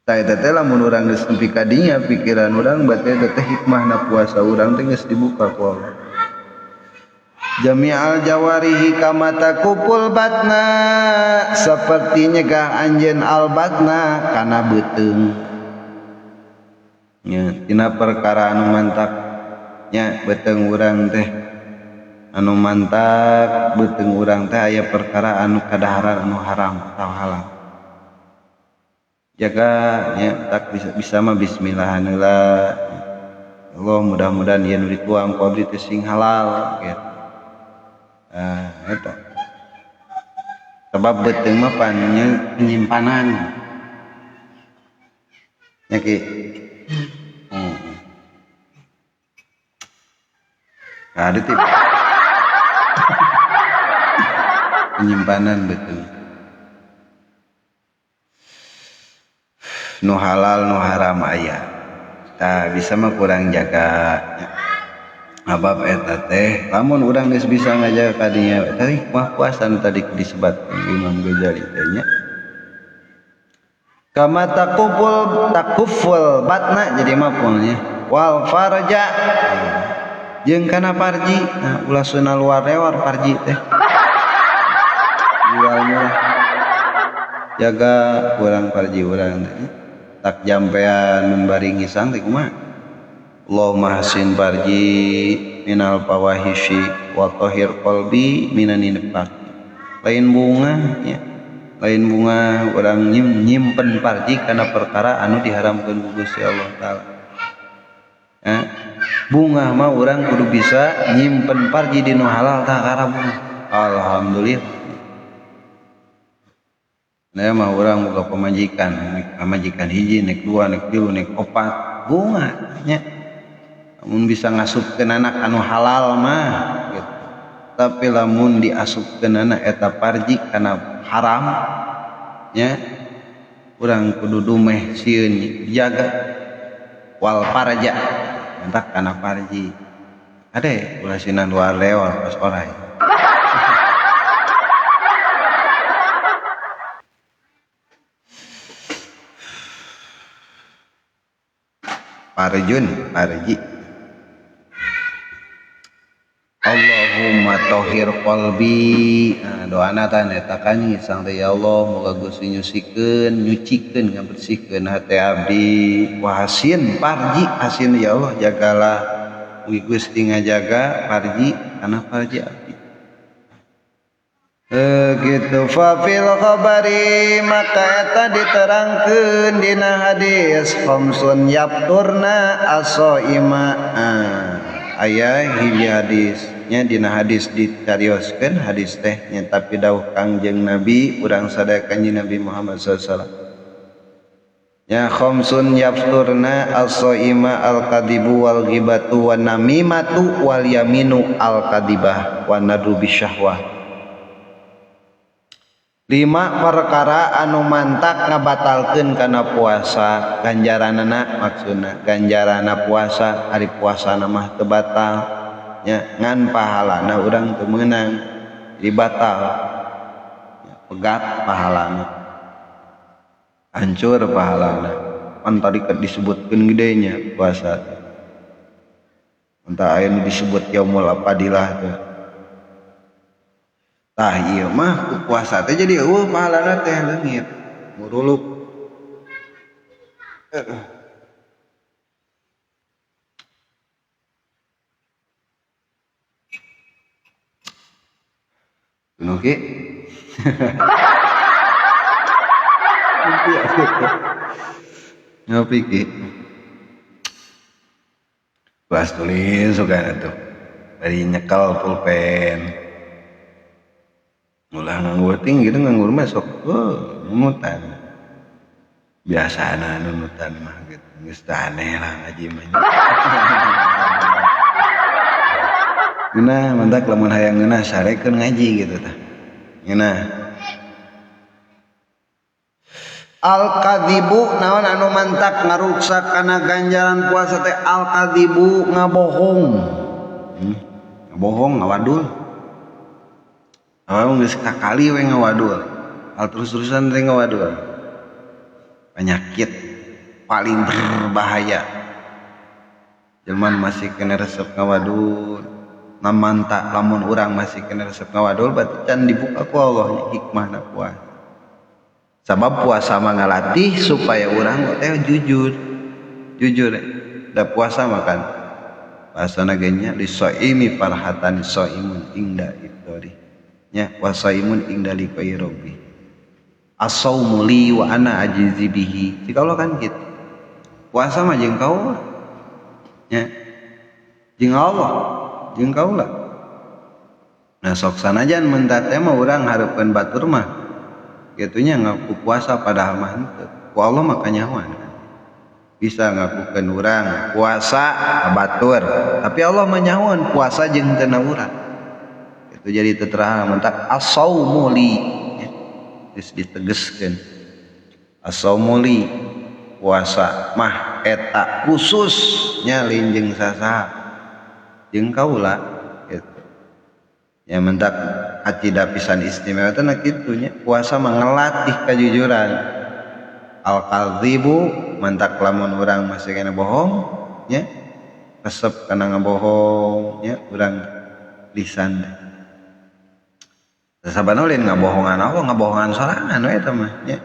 Speaker 1: Tah eta teh lamun urang geus nepi ka dinya pikiran urang berarti eta teh hikmahna puasa urang teh geus dibuka ku Allah. Jami'al jawarihi kama takupul batna seperti nyegah anjeun al batna kana beuteung. Nya tina perkara anu mantak nya beuteung urang teh anu mantak beuteung urang teh aya perkara anu kadaharan anu haram atau halal. Jaga nya tak bisa mah bismillah heula. Allah mudah-mudahan ieu nu dituang ku abdi teh sing halal gitu. Eta. Sebab beuteung mah pan nya penyimpanan. Nya ki. Ada tip. Penyimpanan betul. Nu halal nu haram aya. Tah bisa mah kurang jaga. Abab eta teh lamun urang geus bisa ngajaga kadinya tadi mah puasa nu tadi disebat Imam Ghazali teh nya. Kama takuful takuful batna jadi mafulnya wal farja jeung kana parji. Nah ulah sunah luar lewar parji teh jual murah jaga urang parji urang teh tak jampean mun bari ngisang teh kumaha. Allahumma hasin parji minal fawahishi wa tahhir qalbi minan nifaq. Lain bunga nya, lain bunga urang nyimpen parji kana perkara anu diharamkeun ku Gusti Allah taala. Bunga mah urang kudu bisa nyimpen parji di nu halal tah kara bunga. Alhamdulillah. Nah mah urang boga pamajikan, pamajikan hiji, nek dua, nek tilu, nek opat, bunga nya. Lamun bisa ngasupkeun anak anu halal mah gitu. Tapi lamun diasupkeun anak eta parji kana haram nya urang kudu dumeh sieun jaga wal farja entak kana parji. Ade ulah sinan luar lewat pas orai. Parjun parji. Allahumma tohir qalbi. Nah, doana tah eta kan ngisang teh ya Allah moga Gusti nyusikeun nyucikeun ngabersihkeun hate abdi wa hasin parji hasin ya Allah jagalah Mugi Gusti ngajaga farji kana farji abdi. Gitu fa fil khabari maka eta diterangkeun dina hadis khamsun yapturna asoima. Aya hiji hadisnya dina hadis dicarioskeun hadis teh nya tapi dawuh Kangjeng Nabi urang sadaya Kanjeng Nabi Muhammad sallallahu alaihi wasallam. Ya khamsun yapturna asoima al-kadibu wal ghibatu wan namimatu wal yaminu al-kadibah wan nadru bisyahwah. 5 perkara anu mantak ngabatalkeun kana puasa ganjaranana maksudna ganjarana puasa ari puasana mah teu batal nya ngan pahalana urang teu meunang jadi batal nya, pegat pahalana hancur pahalana pan tadi disebutkeun gedenya puasa entah aya nu disebut yaumul fadilah teh. Tah ieu mah ku puasa teh jadi eueuh pahalana teh leungit muruluk. Nu ki? Ngopi ki. Bahas tulis suka tuh. Dari nyekel pulpen. Ulah nganggur ting gitu nganggur mah sok nungutan. Biasana nunutan mah gitu. Geus teu aneh lah ngaji mah. Ngeunah mantak lamun hayang ngeunah sarekeun ngaji gitu tah. Ngeunah. Al-kadzibu naon anu mantak ngaruksak kana ganjaran puasa teh al-kadzibu ngabohong. Ngabohong ngawadul. Awal geus kakali we ngawadul. Al terus-terusan teh ngawadul. Penyakit paling berbahaya. Jelema masih kena resep ngawadul. Namanta lamun urang masih kena resep ngawadul berarti can dibuka ku Allah hikmahna puasa. Sabab puasa mah ngalatih supaya urang teh jujur. Jujur da puasa mah kan. Bahasana ge nya lisaimi farhatan saimun inda iftari. Nya wasaimun inda liqai rabbi. As-saumu li wa ana ajizi bihi. Jika Allah kan gitu. Puasa mah jeung kaula. Nya. Jeung Allah, jeung kaula. Nah sok sanajan mun teh mah urang hareupeun batur mah gitunya ngaku puasa padahal mah henteu. Ku Allah mah kanyahoan. Bisa ngakukeun urang puasa batur, tapi Allah mah nyahoan puasa jeung teu urang. Itu jadi terang mentak as-saumu li ya. Geus ditegeskeun as-saumu li puasa mah eta khusus nya lain jeung sasaha jeung kaula gitu ya mentak acida pisan istimewa teh kitu nya puasa mah ngelatih kejujuran. Al-kadzibu mentak lamun urang masih kena bohong nya resep kana ngabohong nya urang lisan teh. Sabana lain ngabohongan Allah, ngabohongan sorangan we eta mah nya.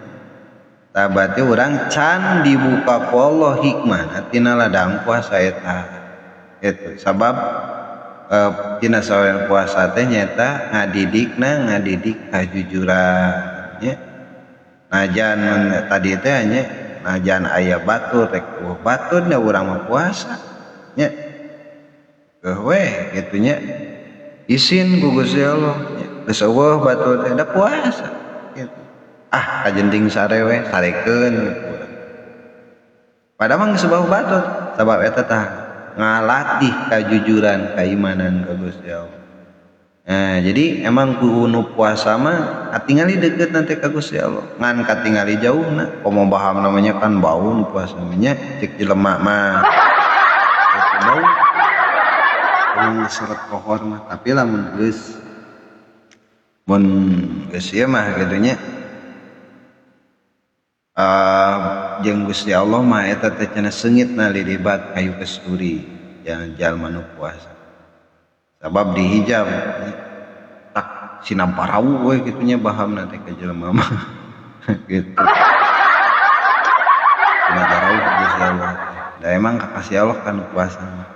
Speaker 1: Tah berarti urang can dibuka ku Allah hikmah tina ladang puasa eta. Gitu. Sabab tina sawean puasa teh nyaeta ngadidikna ngadidik kajujuran nya. Najan tadi teh nya najan aya batur rek eueuh batur nya urang mah puasa nya. Keuh we kitu nya. Isin ku Gusti Allah nya. Geus eueuh batur teh da puasa gitu. Ah kajenting sare we sarekeun padahal mah geus bau batur sabab eta tah ngalatih kajujuran keimanan ka Gusti Allah. Nah, jadi emang ku nu puasa mah katingali deukeut nanti ka Gusti Allah ngan katingali jauhna komo baham namanya kan bau nu puasa mah nya cek jelema mah gitu bau mun seret kohor mah tapi lamun geus mun geus ieu mah kitu nya jeung Gusti Allah mah eta teh cenah seungitna lilibat kayu kesturi jangan jalma nu puasa sabab dihijab tak sinamparau we kitu nya bahamna teh ka jelema mah gitu sinamparau Gusti Allah da emang kakasih Allah kan puasa mah.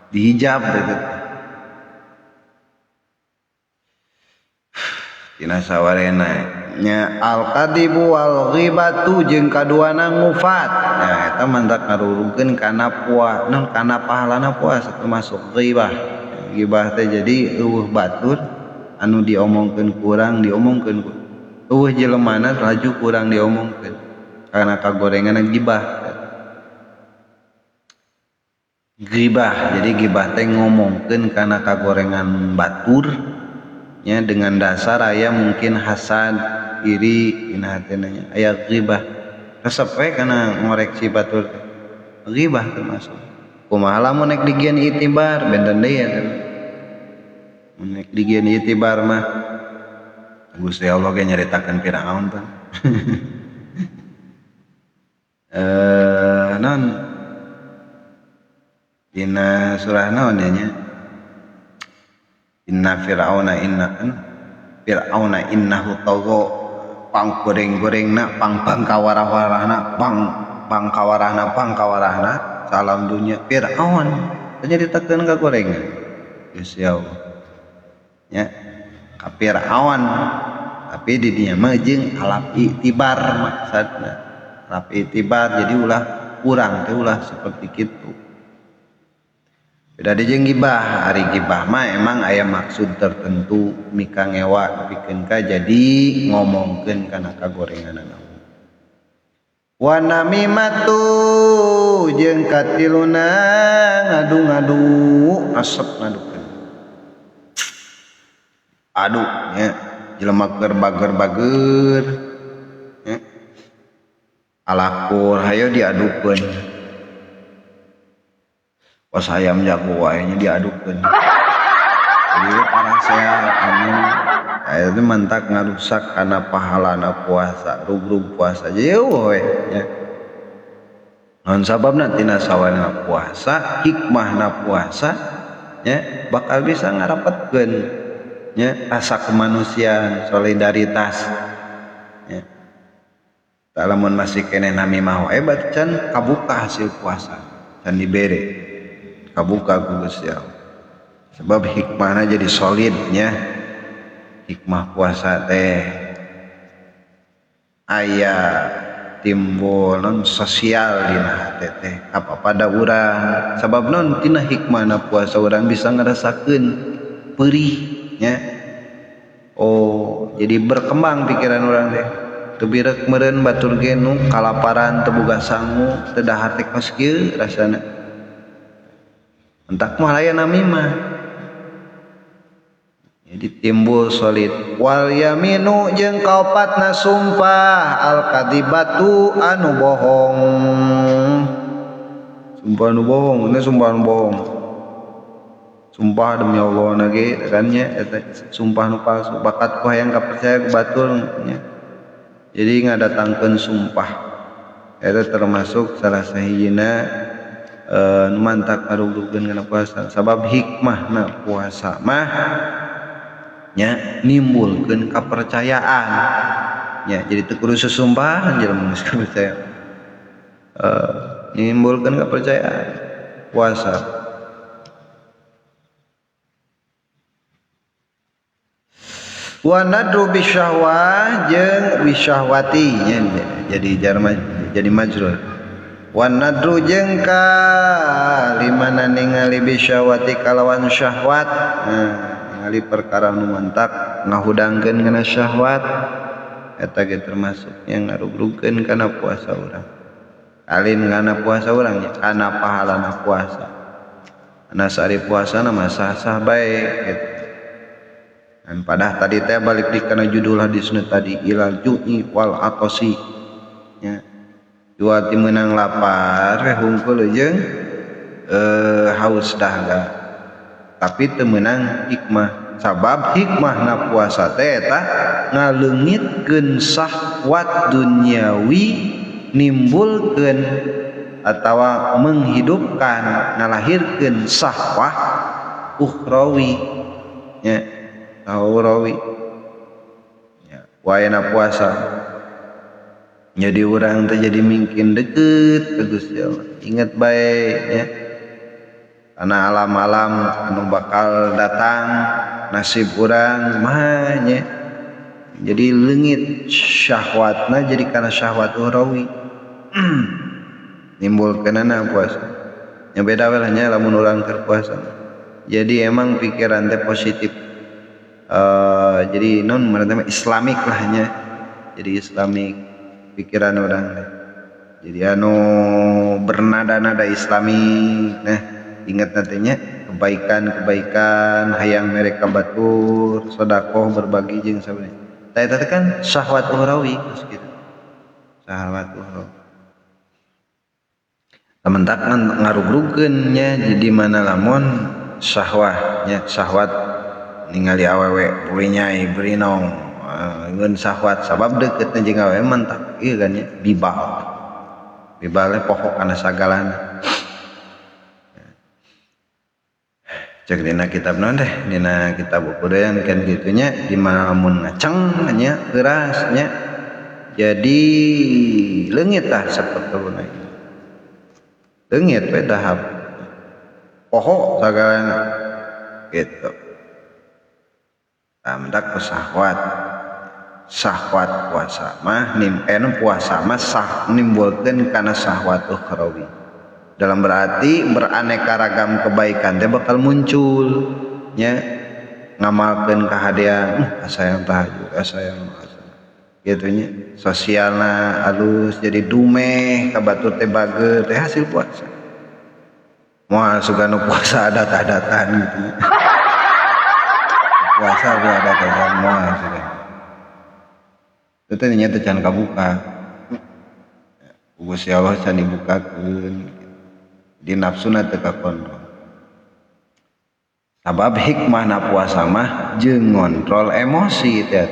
Speaker 1: Dihijab teh. Tina sawarena nya al kadibu wal ghibatu jeung kaduana ngufat. Nah eta mantak ngarurukeun kana puasa, non kana pahalana puasa termasuk ghibah. Ghibah teh jadi eueuh batur anu diomongkeun kurang diomongkeun eueuh jelemana laju kurang diomongkeun karena kagorengan ghibah. Ghibah jadi ghibah teh ngomongkeun kana kagorengan batur nya dengan dasar aya mungkin hasad iri dina hatena nya aya ghibah resep we kana ngoreksi batur ghibah termasuk kumaha lamun nek digieun itibar benten deui eta mun nek digieun itibar mah Gusti Allah ge nyaritakeun Firaun teh non dina surah naon ya nya inna fir'auna inna fir'auna innahu tagha pang goreng-gorengna pang bangkawarah-warahna pang bangkawarahna pangkawarahna salam dunia Fir'aun nyaritakeun ka gorengan Gusti Allah nya ka Fir'aun tapi di dinya mah jeung alaf itibar maksudna alaf itibar jadi ulah kurang teh ulah seperti kitu. Beda deui jeung gibah, ari gibah mah emang aya maksud tertentu mika ngewa pikeun ka jadi ngomongkeun kana kagorenganana. Wa namimatu jeung katiluna ngadu-ngadu asep ngadukeun. Adu nya jelema keur bager-bager nya. Alakur hayo diadukeun. Pas ayam jago wae nya diadukeun. Jadi parasea anu aya teh mantak ngarusak kana pahalana puasa, rugrug puasa jeuh we nya. Naon sababna tina sawarna puasa, hikmahna puasa nya bakal bisa ngarapetkeun nya rasa kemanusiaan, solidaritas nya. Tah lamun masih keneh nami mah wae berarti can kabuka hasil puasa, can dibere. Kabuka ku Gusti Allah. Sebab hikmahna jadi solidnya. Hikmah puasa teh aya timbul non sosial dina hate teh apa pada urang. Sabab non tina hikmahna puasa urang bisa ngerasakeun perih nya. Oh, jadi berkembang pikiran urang teh. Teu birek meureun batur ge nu kalaparan teu boga sangu, teu dahar teh kos kieu rasana. Entak mah aya nami mah. Jadi timbul solid. Wal yaminu jeung kaopatna sumpah al kadibatu anu bohong. Sumpah anu bohong, ini sumpah anu bohong. Sumpah demi Allah na ge kan nya eta sumpah nu palsu bakat ku hayang kapercaya ku batur nya. Jadi ngadatangkeun sumpah. Eta termasuk salah sahijina nu mantak ngarugrugeun kana puasa sabab hikmahna puasa mah nya nimbulkeun kapercayaan nya jadi teu kudu susumpahan jelema geus kapercaya nimbulkeun kapercayaan puasa. Wa nadru bisyahwah jeung bisyahwati nya jadi jar jadi majrur. Wan nadru jeung kalimana ningali bisyahwati kalawan syahwat. Nah, ningali perkara nu mantak ngahudangkeun kana syahwat eta ge termasuk yang ngarugrugkeun kana puasa urang. Alin kana puasa urang nya kana pahalana puasa. Ana sari puasana mah sah-sah bae gitu. Dan padah tadi teh balik di kana judul hadisna tadi ilal ju'i wal atosi nya. Dua ti meunang lapar we hungkul jeung haus dahaga. Tapi teu meunang hikmah. Sabab hikmahna puasa teh eta ngaleungitkeun syahwat duniawi nimbulkeun atawa menghidupkan ngalahirkeun syahwah ukhrawi nya ukhrawi nya wayana puasa jadi urang teh jadi mungkin deket ke Gusti Allah. Ingat bae nya. Karena alam-alam anu bakal datang nasib urang mah nya. Jadi leungit syahwatna jadi kana syahwat ukhrawi. Nimbulkeunana puasa. Nya beda we lah nya lamun urang keur puasa. Jadi emang pikiran teh positif. Jadi non mah islamik lah nya. Jadi islamik pikiran urang teh. Jadi anu bernada-nada islamik nah ingat nantinya kebaikan-kebaikan hayang mereka batur sedekah berbagi jeung sabenerna. Tah eta teh kan syahwat ukhrawi geus kitu. Syahwat ukhrawi. Tamentak ngarugrugkeun nya jadi mana lamun syahwah nya syahwat ningali awewe berinyai berinong ngeun syahwat sabab deukeutna jeung awewe mantak ieu kan nya bibal. Bibal teh pokok kana sagalana. Cek dina kitab naon teh dina kitab bukudayan kan gitunya di mana lamun ngaceng nya keras nya jadi leungit tah sapetulna leungit we dahap poho sagalana gitu. Tah mendak syahwat syahwat puasa mah nim puasa mah sah nimbulkeun kana syahwat ukhrawi. Dalam berarti beraneka ragam kebaikan teh bakal muncul nya ngamalkeun kahadean asa yang tahajud asa yang kitu nya sosialna alus jadi dumeh ka batur teh bager teh hasil puasa. Moal suka nu puasa adat-adatan gitu. Puasa we adat-adatan moal suka. Teu teh nya teh can kabuka. Gusti Allah can dibukakeun. Di nafsuna teu kakontrol. Sabab hikmahna puasa mah jeung ngontrol emosi teh.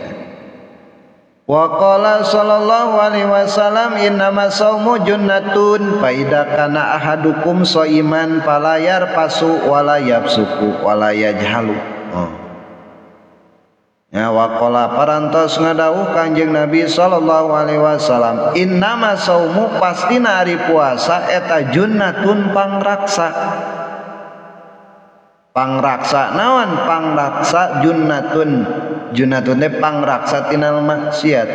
Speaker 1: Wa qala sallallahu alaihi wasallam innama saumu junnatun fa idza kana ahadukum shaiman fala yarfasu wala yafsuku wala yajhalu. Oh. Ya wa qala parantos ngadawuh Kanjeng Nabi sallallahu alaihi wasallam innama saumu pastina ari puasa eta junnatun pangraksa. Pangraksa naon pangraksa junnatun. Junnatun teh pangraksa tinal maksiat.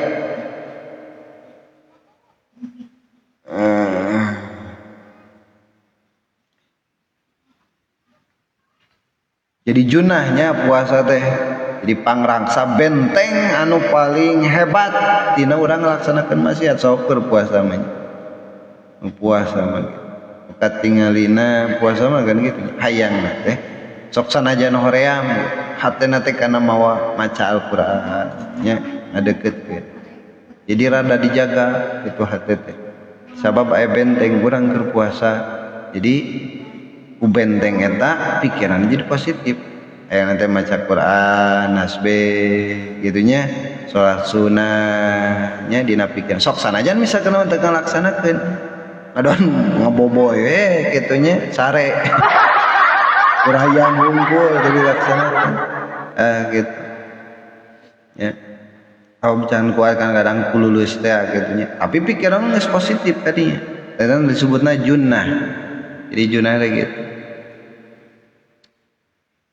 Speaker 1: Jadi junahnya puasa teh jadi pangraksa benteng anu paling hebat tina urang ngalaksanakeun maksiat sok keur puasa mah. Puasa mah katingalina puasa mah kan gitu hayangna teh sok sanajan hoream hatena teh kana mawa maca Al-Qur'an nya ngadeukeutkeun. Jadi rada dijaga itu hate teh. Sabab aya benteng urang keur puasa. Jadi ku benteng eta pikiran jadi positif. Aya nanti maca Quran, nasbih gitunya, salat sunnah nya dina pikiran. Sok sanajan misalkan teu ngalaksanakeun. Adon ngaboboy we kitu nya sare. Kurang hungkul jadi laksanakeun. Gitu. Ya. Kalau can kuat kan kadang kululus teh kitu nya. Tapi pikiran geus positif tadinya. Eta disebutna junnah. Jadi junnah teh gitu.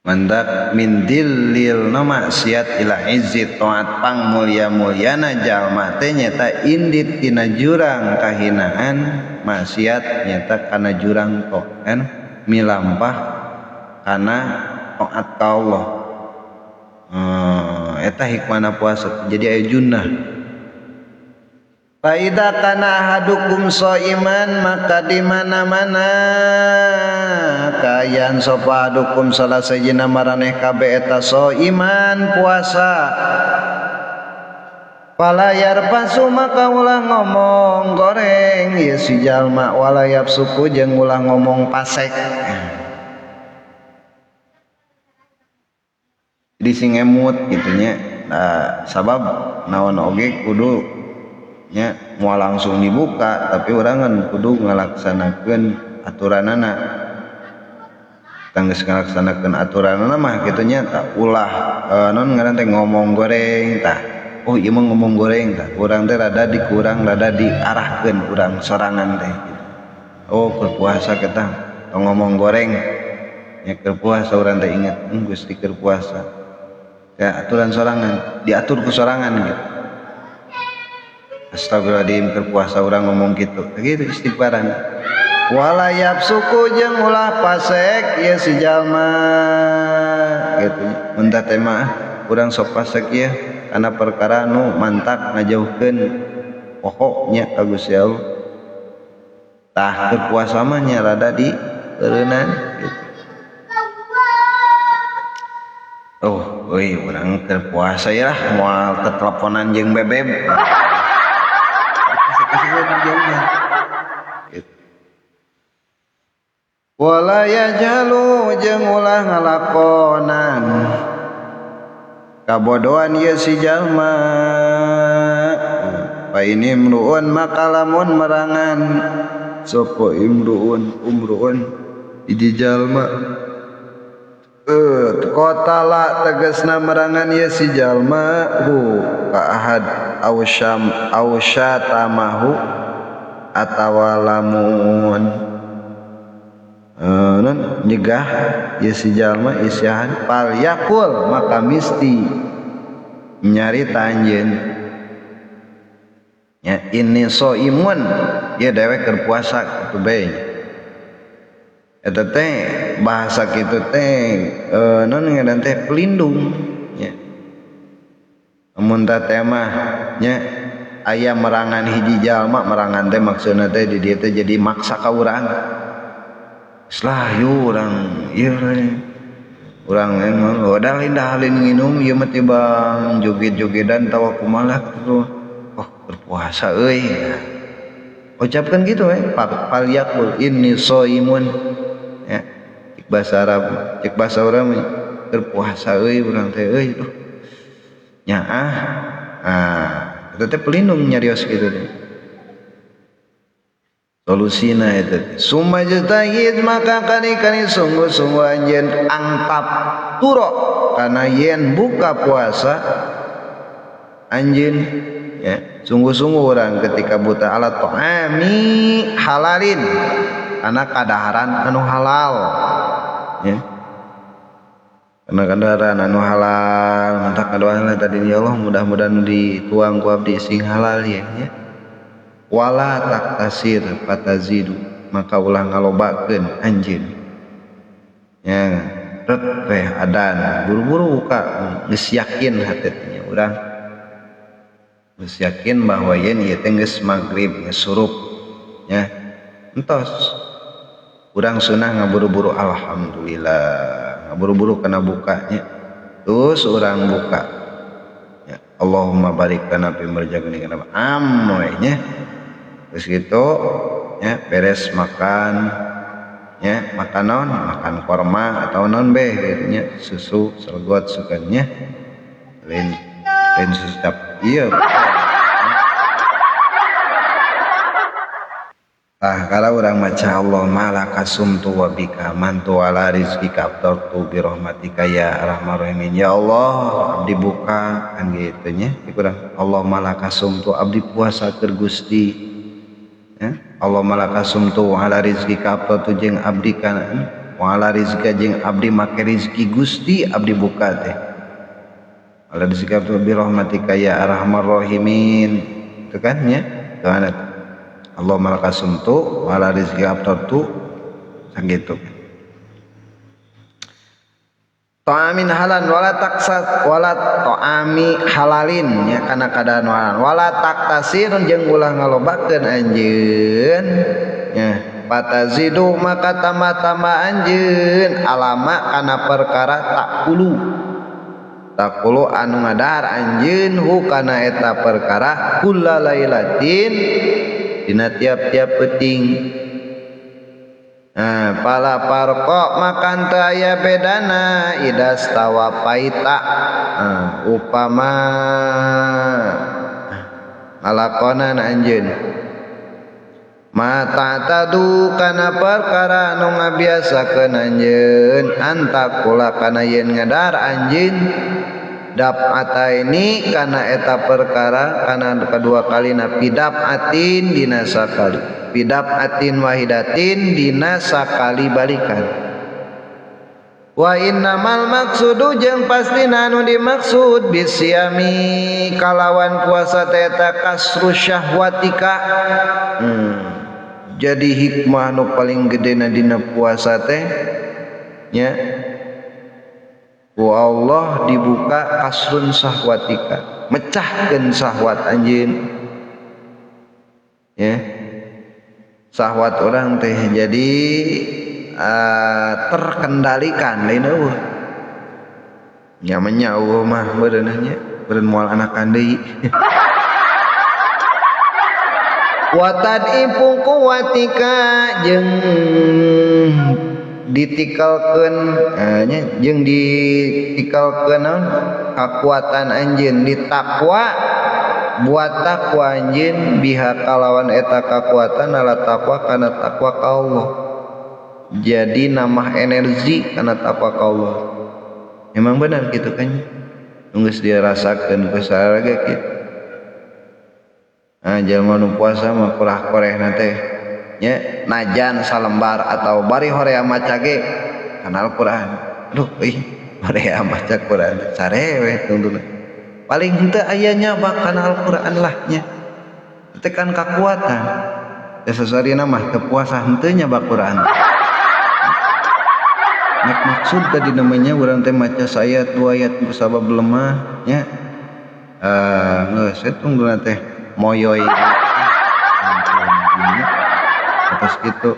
Speaker 1: Mandak min dillil no maksiat ila izzi taat pang mulia-muliana jalma teh nyata indit tina jurang kahinaan maksiat nyata kana jurang kan milampah kana taat ka Allah. Eta hikmahna puasa jadi aya junnah. Fa idza kana ahadukum shaiman maka di mana-mana kayan sapa ahadukum salah sajina maraneh kabeh eta shaiman puasa fala yarfasu maka ulah ngomong goreng ieu si jalma wala yafsuku jeung ulah ngomong pasek. Jadi sing emut kitu nya. Nah, sabab naon oge kudu nya moal langsung dibuka tapi urang kan kudu ngalaksanakeun aturanana. Tanggeus ngalaksanakeun aturanana mah kitu nya tah ulah naon ngaran teh ngomong goreng tah. Oh ieu mah ngomong goreng tah. Urang teh rada dikurang rada diarahkeun urang sorangan teh. Oh keur puasa kita tong ngomong goreng. Nya keur puasa urang teh inget Gusti keur puasa. Ya aturan sorangan, diatur ku sorangan gitu. Astagfirullahaladzim keur puasa urang ngomong gitu. Gitu istighfaran. Wala yapsuku jeung ulah pasek ieu si jalma gitu. Mun teh mah urang sok pasek ieu kana perkara nu mantak ngajauhkeun pokoknya ka Gusti Allah. Tah keur puasa mah nya rada di eureunnan gitu. Oh, euy urang keur puasa ya lah moal teteleponan jeung bebeb. Gitu. Wala yajalu jeung ulah ngalakonan kabodohan ieu si jalma. Fa ini imruun maka lamun merangan sapa imruun umruun hiji jalma qatala tegasna merangan ieu si jalma hu ka ahad ausyam ausyatamahu atawa lamun non nyegah ieu si jalma isyahan fal yaqul maka misti nyarita anjeun nya inni shaimun ieu dewek keur puasa kitu bae. Eta teh bahasa kitu teh non ngaran teh pelindung nya. Mun teh mah nya aya merangan hiji jalma, merangan teh maksudna teh di dieu teh jadi maksa ka urang. Geus lah yu urang ieu urang emang wadah lain dahalin nginum ieu mah tibang joget-jogedan tawa kumaha kitu. Oh berpuasa euy. Ucapkan gitu we fal yaqul inni shaimun ya. Cek bahasa Arab, cek bahasa urang berpuasa euy urang teh euy duh. Nya ah. Ah, eta teh pelindung nyarios kitu teh. Solusina eta teh. Summa jtahid maka kani-kani sungguh-sungguh anjeun angtap turo kana yen buka puasa anjeun ya, sungguh-sungguh orang ketika buta alat ta'ami halalin karena kadaharan anu halal ya, karena kadaharan anu halal mantak kadoa tadi ya Allah mudah-mudahan dituang ku abdi sing halal ya, ya. Wala taktasir fatazidu maka ulah ngalobakeun anjeun ya, ret teh adan buru-buru buka geus yakin hatena urang geus yakin bahwa yen ieu teh geus magrib geus surup ya, entos urang sunah ngaburu-buru alhamdulillah ngaburu-buru kana bukanya terus urang buka ya, Allahumma barik lana fi marjagni kana am we nya terus gitu ya, beres makan ya, makan naon makan korma atau naon beh gitu nya, susu sergot sukanya lain lain susu cap iya. Tah kalau urang maca Allahumma laka sumtu wa bika amantu ala rizqika aftartu bi rahmatika ya arhamar rahimin. Ya Allah abdi buka kan gitu nya kurang Allahumma laka sumtu abdi puasa keur Gusti ya. Allahumma laka sumtu wa ala rizqika aftartu jeung abdi kana wa ala rizqika jeung abdi make rizki Gusti abdi buka teh ala rizqika aftartu bi rahmatika ya arhamar rahimin itu kan nya doana Allahumma laka sumtu wa ala rizqika aftartu sakitu. Ta'amin halan wala taksat wala ta'ami halalin ya kana kadaan halan wala taktasir jeung ulah ngalobakeun anjeun ya fatazidu maka tambah-tambah anjeun alama kana perkara takulu takulu anu ngadahar anjeun hu kana eta perkara kullalailatin dina tiap-tiap peuting. Nah, pala parko makan teu aya bedana idastawa paita. Nah, upama ngalakonan anjeun mata tadu kana perkara anu ngabiasakeun anjeun antakula kana yen ngadar anjeun daf'ataini kana eta perkara kana kedua kalina pidaf'atin dina sakali pidaf'atin wahidatin dina sakali balikan. Wa innamal maqsudu jeung pastina anu dimaksud bisiami kalawan puasa teh eta kasru syahwatika. Jadi hikmah nu paling gedena dina puasa teh nya ku Allah dibuka kasrun syahwatika, mecahkeun syahwat anjeun. Ya. Syahwat orang teh jadi terkendalikan lain eueuh. Nya menya eueuh mah beureunah nya, beureun moal anakan deui. Wa tad'ifu quwwatika jeung ditikalkeun nya jeung ditikalkeun naon kakuatan anjeun ditakwa buat takwa anjeun biha kalawan eta kakuatan ala takwa kana takwa ka Allah. Jadi nambah energi karena takwa ka Allah. Emang benar gitu kan? Geus dirasakeun ku sareng kitu. Nah, jalma nu puasa mah kurah korehna teh nya najan salembar atau bari horea maca ge kana Al-Qur'an. Aduh euy, horea maca Qur'an sare we tungtungna. Paling henteu aya nya kana Al-Qur'an lah nya. Teh kan kakuatan. Teh sasarina mah teu puasa henteu nya bak Qur'an. Nek maksud tadi namanya urang teh maca sayat dua ayat sabab lemah nya. Geus we tungguna teh moyoy atas gitu.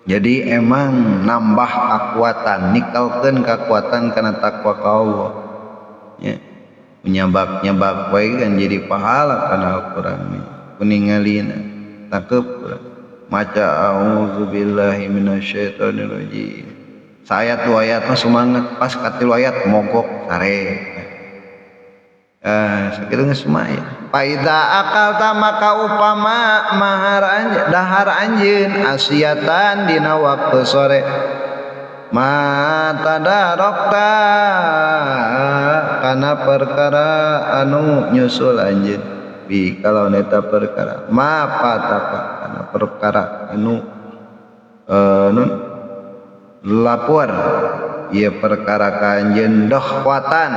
Speaker 1: Jadi emang nambah kekuatan, nikalkeun kekuatan kana takwa ka Allah. Nya. Menyabak-nyabak wae kan jadi pahala kana Al-Qur'an. Kuningalina takep maca auzubillahi minasyaitonirrajim. Sayat dua ayat mah semangat, pas katilu ayat mogok sare. Sakitu geus mah. Faida akalta maka upama mahar anjeun dahar anjeun asiatan dina waktu sore ma tadarokta kana perkara anu nyusul anjeun bi kalau neta perkara ma pataka kana perkara anu nun lapor ieu perkara ka anjeun dohwatan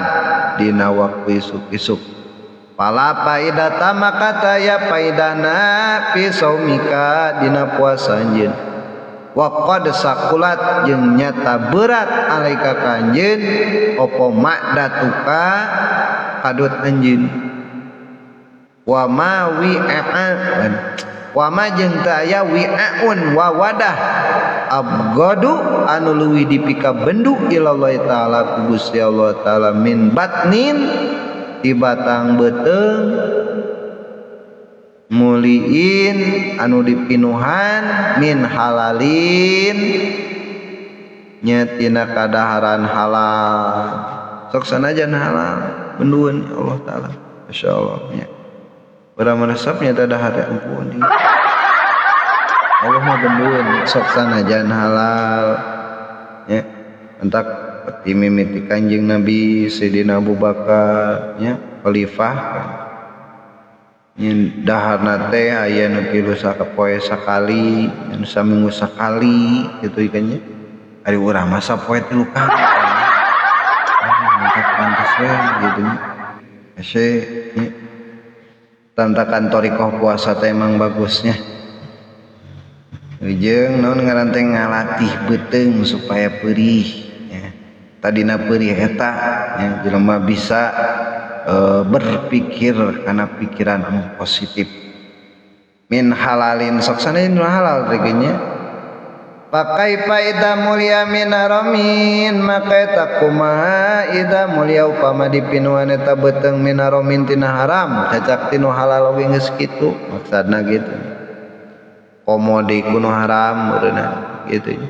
Speaker 1: dina waktu isuk-isuk pala paidata maka taya paidana fi saumika dina puasa anjeun wa qad sakulat jeung nyata berat alaika ka anjeun opo ma'datuka kadut anjeun wa ma wi'an wa ma jeung taya wi'aun wa wadah abgadu anu leuwih dipika bendu ilallah taala ku Gusti Allah taala min batnin di batang beuteung muliin anu dipinuhan min halalin nya tina kadaharan halal sok sanajan halal bendueun ya Allah taala masyaallah nya urang meresepnya teh dahar ampun Allah mah bendueun sok sanajan halal nya entak mimiti Kanjeng Nabi Sayyidina Abu Bakar nya khalifah nya daharna teh aya nu tilu sapoe sakali anu saminggu sakali kitu ieu nya ari urang mah sapoe tilu kali mantap pantes we gitu nya hese nya tantakan thariqah puasa teh emang bagusnya jeung naon ngaran teh ngalatih beuteung supaya perih ya. Tadina perih eta ya jelema bisa berpikir karena pikiran anu positif min halalin sok sanajan halal teh nya pakai faida mulia min haramin maka eta kumaha ida mulia upama dipinuan eta beuteung min haramin tina haram cacak tinu halal oge geus kitu maksudna gitu komo di kuno haram meureunna gitu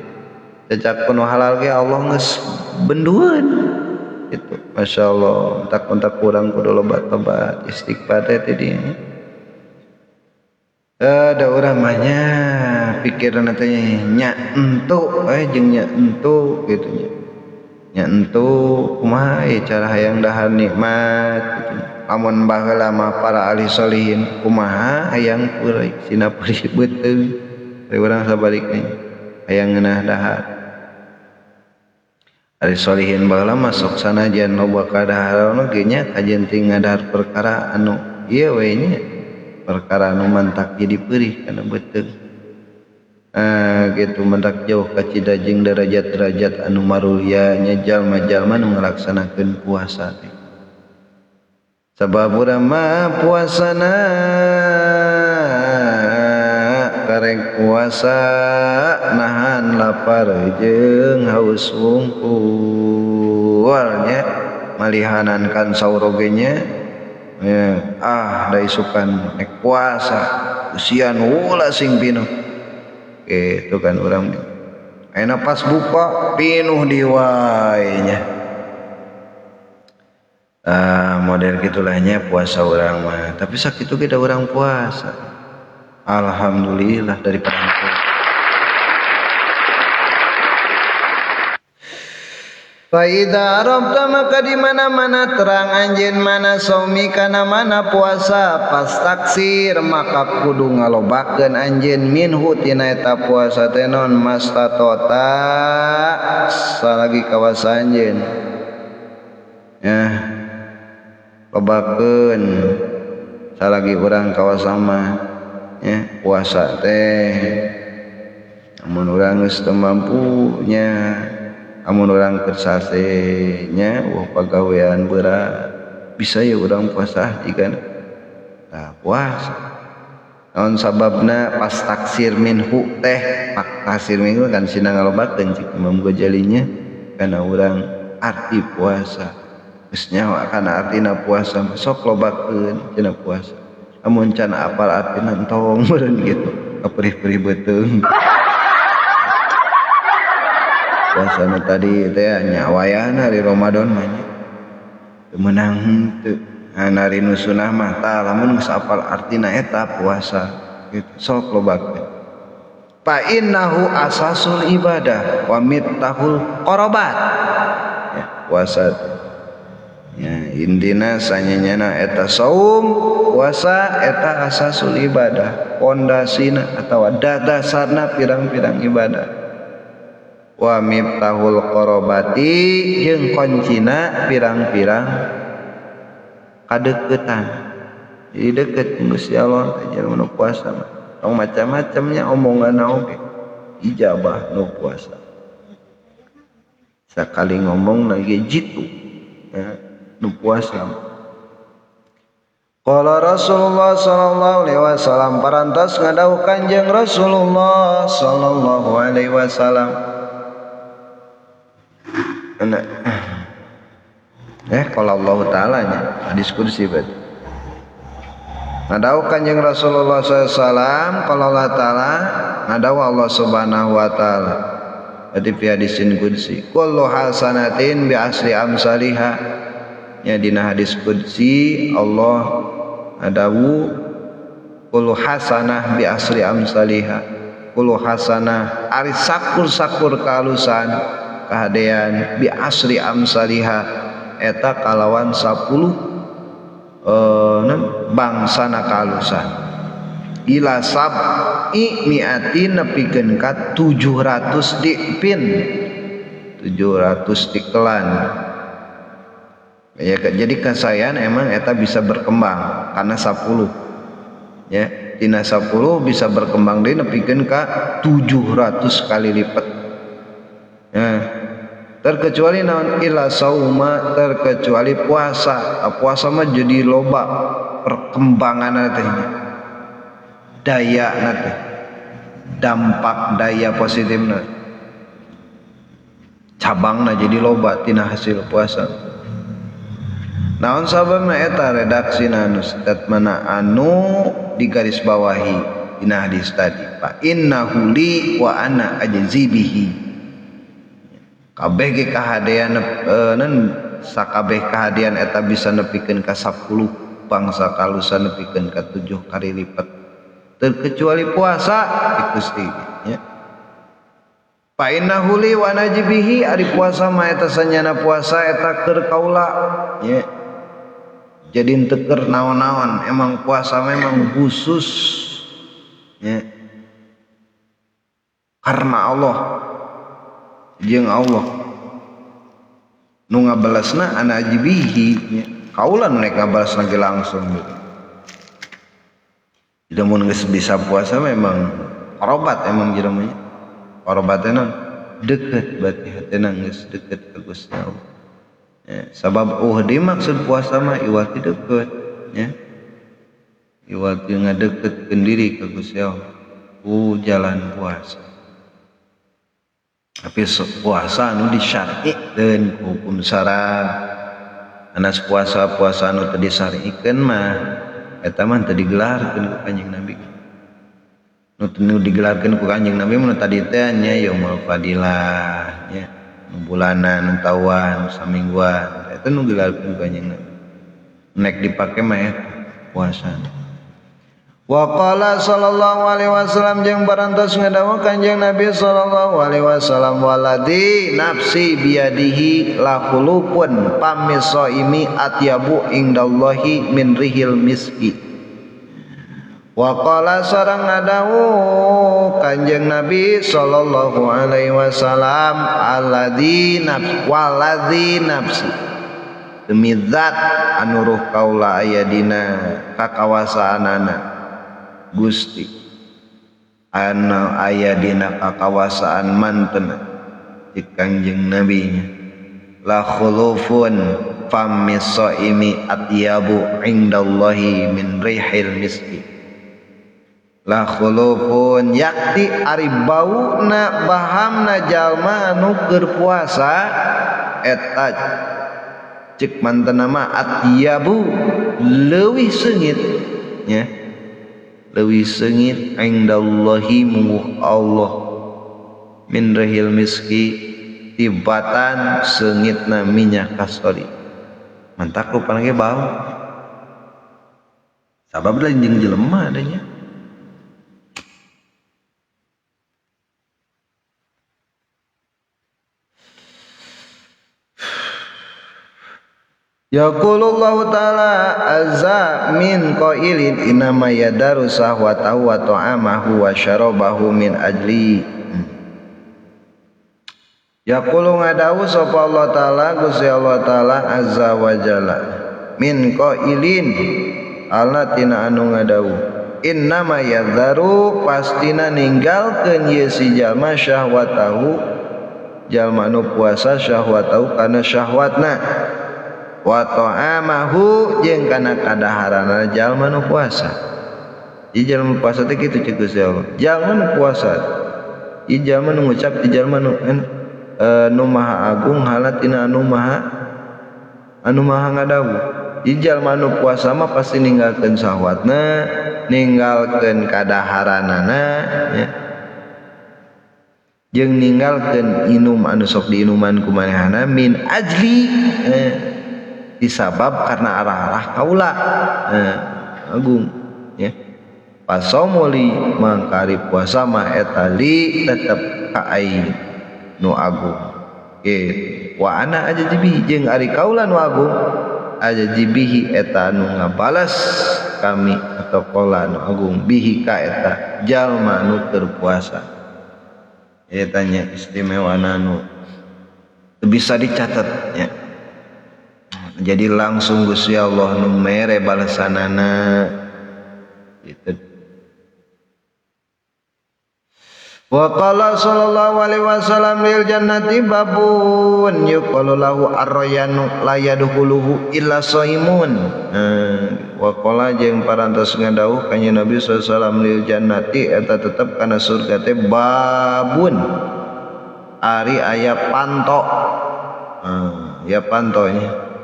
Speaker 1: cacak kuno halal ge Allah geus bendueun gitu masyaallah entak-entak kurang kudu lobat-lobat istighfar teh di dieu ada urang mah nya pikiranna teh nya entu jeung nya entu gitu nya nya entu kumaha cara hayang dahar nikmat gitu lamun baheula mah para ahli sholihin kumaha hayang peurih sina peurih beuteung ari urang sabalikna hayang ngeunah dahar. Ari solihin baheula mah sok sanajan loba kadaharan oge nya kajen teuing ngadahar perkara anu ieu we nya perkara anu mantak jadi peurih kana beuteung. Gitu mendak jauh kacida jeung derajat-derajat anu marulia nya jalma-jalma nu ngalaksanakeun puasa teh. Sabab urang mah puasana karek puasa nahan lapar jeung haus wungkul nya malihanan kan saur oge nya ah da isukan nek puasa usian ulah sing pinuh. Gitu kan urang ayeuna pas buka pinuh di wae nya. Model gitulahnya puasa urang mah, tapi sakitu ge da urang puasa. Alhamdulillah daripada henteu. Fa idza arabta maka di mana-mana terang anjeun mana saumi kana mana puasa pastaksir maka kudu ngalobakeun anjeun minhu tina eta puasa teh non mastatota salagi kawasa anjeun. Ya lobakeun salagi urang kawasa mah ya puasa teh amun urang geus teu mampu nya amun urang kersase nya wah pagawean berat bisa ya urang puasa jigana tah puasa naon sababna pas taksir minhu teh pak taksir minhu kan sina ngalobakeun cik Imam Ghazalinya kana urang arti puasa geus nyaho kana artina puasa sok lobakeun cenah puasa amun can apal artina entong meureun kitu kaperih-perih beuteung. Puasana tadi teh nya wayahna ari Ramadan mah nya teu meunang henteu. Nah ari nu sunah mah tah lamun geus apal artina eta puasa kitu sok lobakeun. Fa innahu asasul ibadah wa miftahul qarabat. Ya, puasa ya intina sanyanyana eta saum puasa eta asasul ibadah, pondasina atawa dadasarna pirang-pirang ibadah. Wa miftahul qarabati jeung koncina pirang-pirang kadeukeutan. Jadi deukeut jeung Gusti Allah teh jelema nu puasa mah. Tong macam-macamnya omonganna oge ijabah nu puasa. Sakali ngomong lagi jitu ya, nu puasa. Qala Rasulullah sallallahu alaihi wasallam parantos ngadawuh Kanjeng Rasulullah sallallahu alaihi wasallam. Kalau Allah Ta'ala nya hadis kursi berarti. Ngadawuh Kanjeng Rasulullah sallallahu alaihi wasallam kalau Allah Ta'ala ngadawuh Allah Subhanahu wa Ta'ala. Berarti fi hadisin qudsi kullu hasanatin bi asri amsaliha. Nya dina hadis qudsi Allah ngadawuh kullu hasanah bi asri amsaliha. Kullu hasanah ari sakur-sakur kahalusan kahadean bi asri amsaliha eta kalawan 10 bangsana kahalusan ila sab'i mi'atin nepikeun ka 700 dipin 700 dikelan ya, jadi kasayan emang eta bisa berkembang karena 10 ya tina 10 bisa berkembang deui nepikeun ka 700 kali lipat. Ya, terkecuali naon ila sauma terkecuali puasa. Puasa mah jadi loba perkembangan teh daya teh dampak daya positifna cabangna jadi loba tina hasil puasa. Naon sababna eta redaksina anu statement anu digaris bawahi dina hadis tadi fa innahu li wa ana ajzi bihi. Kabeh ge kahadean sakabeh kahadean eta bisa nepikeun ka 10 bangsa kalusan nepikeun ka 7 kali lipat terkecuali puasa Gusti nya. Fa innahu li wa najbihi ari puasa mah eta sanyana puasa eta keur kaula nya. Jadi henteu keur naon-naon emang puasa memang khusus nya karena Allah jeung Allah. Nu ngabalasna ana ajibihi nya. Kaula nu nek ngabalasna ge langsung gitu. Jadi mun geus bisa puasa memang korobat emang jelema nya. Korobatna naon? Deukeut berarti hatena geus deukeut ka Gusti Allah. Ya, sabab deui maksud puasa mah iwati deukeut nya. Iwati ngadeukeutkeun diri ka Gusti Allah ku jalan puasa. Tapi puasa anu disyari'keun hukum syara. Anas puasa-puasa anu teu disyari'keun mah eta mah teu digelarkeun ku Kanjeng Nabi. Nu digelarkeun ku Kanjeng Nabi mah tadi teh nya yaumul fadilah nya, nu bulanan, nu tahuan, nu samingguan, eta nu digelarkeun ku Kanjeng Nabi. Nek dipake mah eta puasa. Wa qala sallallahu alaihi wasallam jeung parantos ngadawuh Kanjeng Nabi sallallahu alaihi wasallam waladi nafsi biyadihi la khulufun pamisaimi atyabu indallahi min rihil miski. Wa qala sareng ngadawuh Kanjeng Nabi sallallahu alaihi wasallam alladzi nafsi waladzi nafsi demi zat anu ruh kaula aya dina kakawasaanana Gusti anu aya dina kakawasaan mantena ti Kanjeng Nabi nya la khulufun famisaimi atyabu indallahi min rihil miski. La khulufun yakti ari bauna bahamna jalma anu keur puasa eta cek mantena mah atyabu leuwih seungit nya, leuwih seungit indallahi mungguh Allah min rihil miski tibatan seungitna minyak kasturi. Mantak rupana ge bau sabab lain jeung jelema adanya. Yaqulullahu ta'ala azza min qailin inama yadaru sahwatahu wa ta'amahu wa syarabahu min ajli. Yaqulu ngadawu sapa Allah ta'ala Gusti Allah ta'ala azza wa jalla min qailin alna tina anu ngadawu innama yadaru pastina ninggalkeun ieu si jalma syahwatahu jalma anu puasa syahwatahu kana syahwatna wa ta'amahu jeung kana kadaharana jalma nu puasa. Ieu jalma puasa teh kitu cek Gusti Allah. Jalma nu puasa ieu jalma nu ngucap ti jalma nu nu maha agung halatina anu maha ngadawuh. Ieu jalma nu puasa mah pasti ninggalkeun syahwatna, ninggalkeun kadaharanana nya. Jeung ninggalkeun inum anu sok diinuman ku manehna min ajli disabab karena arah-arah kaula agung ya. Pasomoli mangkari puasa mah eta li tetep ka aing nu agung gitu. Wa ana ajajibihi jeung ari kaula nu agung ajajibihi eta nu ngabalas kami atau kaula nu agung bihi ka eta jalma nu keur puasa. Eta nya istimewana nu bisa dicatat nya. Jadi langsung Gusti Allah nu mere balasanana gitu. Wa qala sallallahu alaihi wasallam lil jannati babun yuqalu lahu ar-rayanu la yadkhuluhu illa shaimun. Wa qala jeung parantos ngadawuh kanjeng Nabi sallallahu alaihi wasallam lil jannati eta tetep kana surga teh babun ari aya panto. Ya pantonya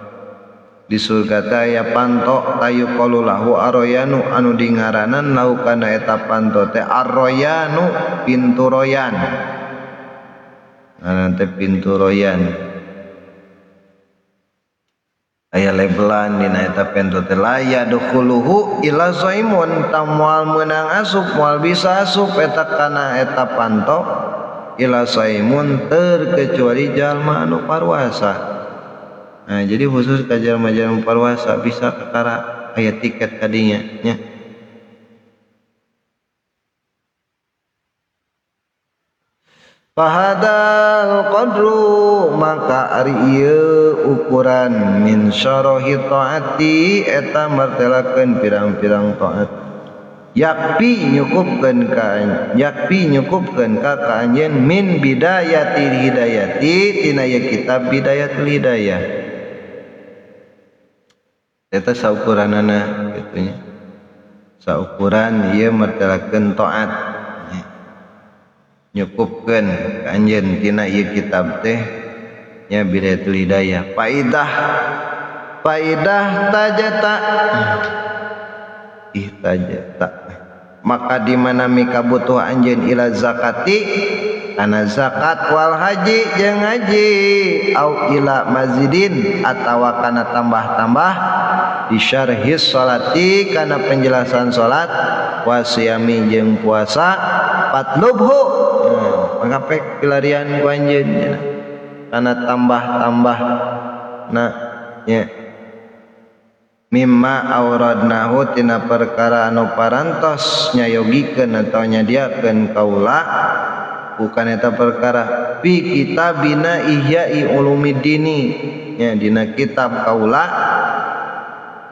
Speaker 1: di surga teh aya panto tayuqalu lahu arroyanu anu dingaranan lahu kana eta panto teh arroyanu pintu royan. Ngaran teh pintu royan. Aya lebelan dina eta pintu teh la yadkhuluhu illa shaimun tamual meunang asup moal bisa asup eta kana eta panto illa shaimun terkecuali jalma anu parwasa. Nah, jadi khusus ka jalma-jalma parwasa bisa kakara aya tiket kadinya nya. Fahadal qadru maka ari ieu ukuran min syarahi taati eta martelakeun pirang-pirang taat yakpi nyukupkeun ka yakpi nyukupkeun ka ka anjeun min bidayatil hidayati tina ieu kitab Bidayatul Hidayah eta saukuranana kitu nya saukuran ieu martelakeun taat nyukupkeun ka anjeun tina ieu kitab teh nya Bidayatul Hidayah faidah faidah tajata ihtajata maka di mana mika butuh anjeun ila zakati kana zakat wal haji jeung haji au ila mazidin atawa kana tambah-tambah di syarhis salati kana penjelasan salat wasiyami jeung puasa patlubhu maka pek pilarian ku anjeun kana tambah-tambah na nya mimma auradnahu tina perkara anu parantos nyayogikeun atau nyadiakeun kaula bukan eta perkara fi kitabina Ihya'i Ulumiddini nya dina kitab kaula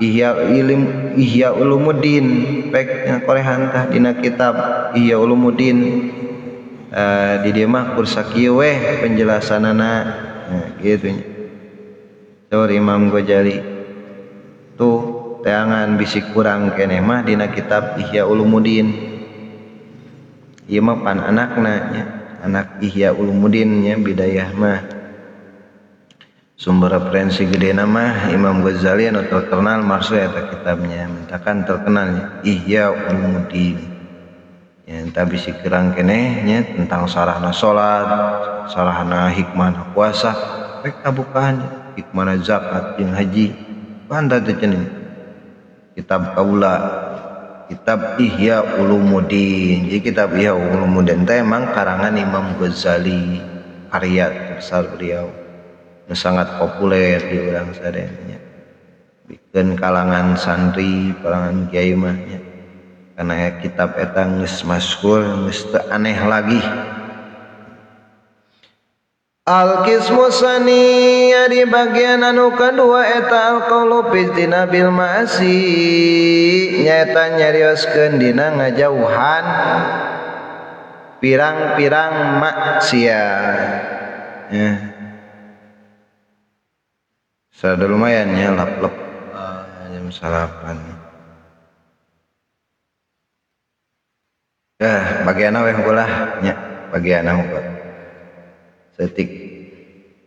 Speaker 1: Ihya ilim Ihya Ulumuddin pek nya korehan tah dina kitab Ihya Ulumuddin di dieu mah kursa kieu weh penjelasanana nah, kitu nya saur Imam Ghazali tuh teangan bisi kurang keneh mah dina kitab Ihya Ulumuddin ieu mah pan anakna nya anak Ihya Ulumuddin nya Bidayah mah sumber referensi gedena mah Imam Ghazali anu terkenal maksud eta kitabnya mentakan terkenalnya Ihya Ulumuddin ya entah bisi kurang keneh nya tentang sarahna salat sarahna hikmahna puasa rek kabukaan hikmahna zakat jeung haji pantat teh cenah kitab kaula kitab Ihya Ulumuddin. Jadi kitab Ihya Ulumuddin teh emang karangan Imam Ghazali, karya terbesar beliau nu sangat populer di urang sadayana bikeun kalangan santri, kalangan kiai mah nya. Karena kitab eta geus masyhur, geus teu aneh lagi. Al-qismu tsani di bagian anu kadua eta al-qaulu fi ijtinabil ma'asi nyaeta nyarioskeun dina ngajauhan pirang-pirang maksiat. Ya. Sada lumayan ya lap-lap jam salapan. Ya, bagian we hungkul nya, bagian hungkul. Setik.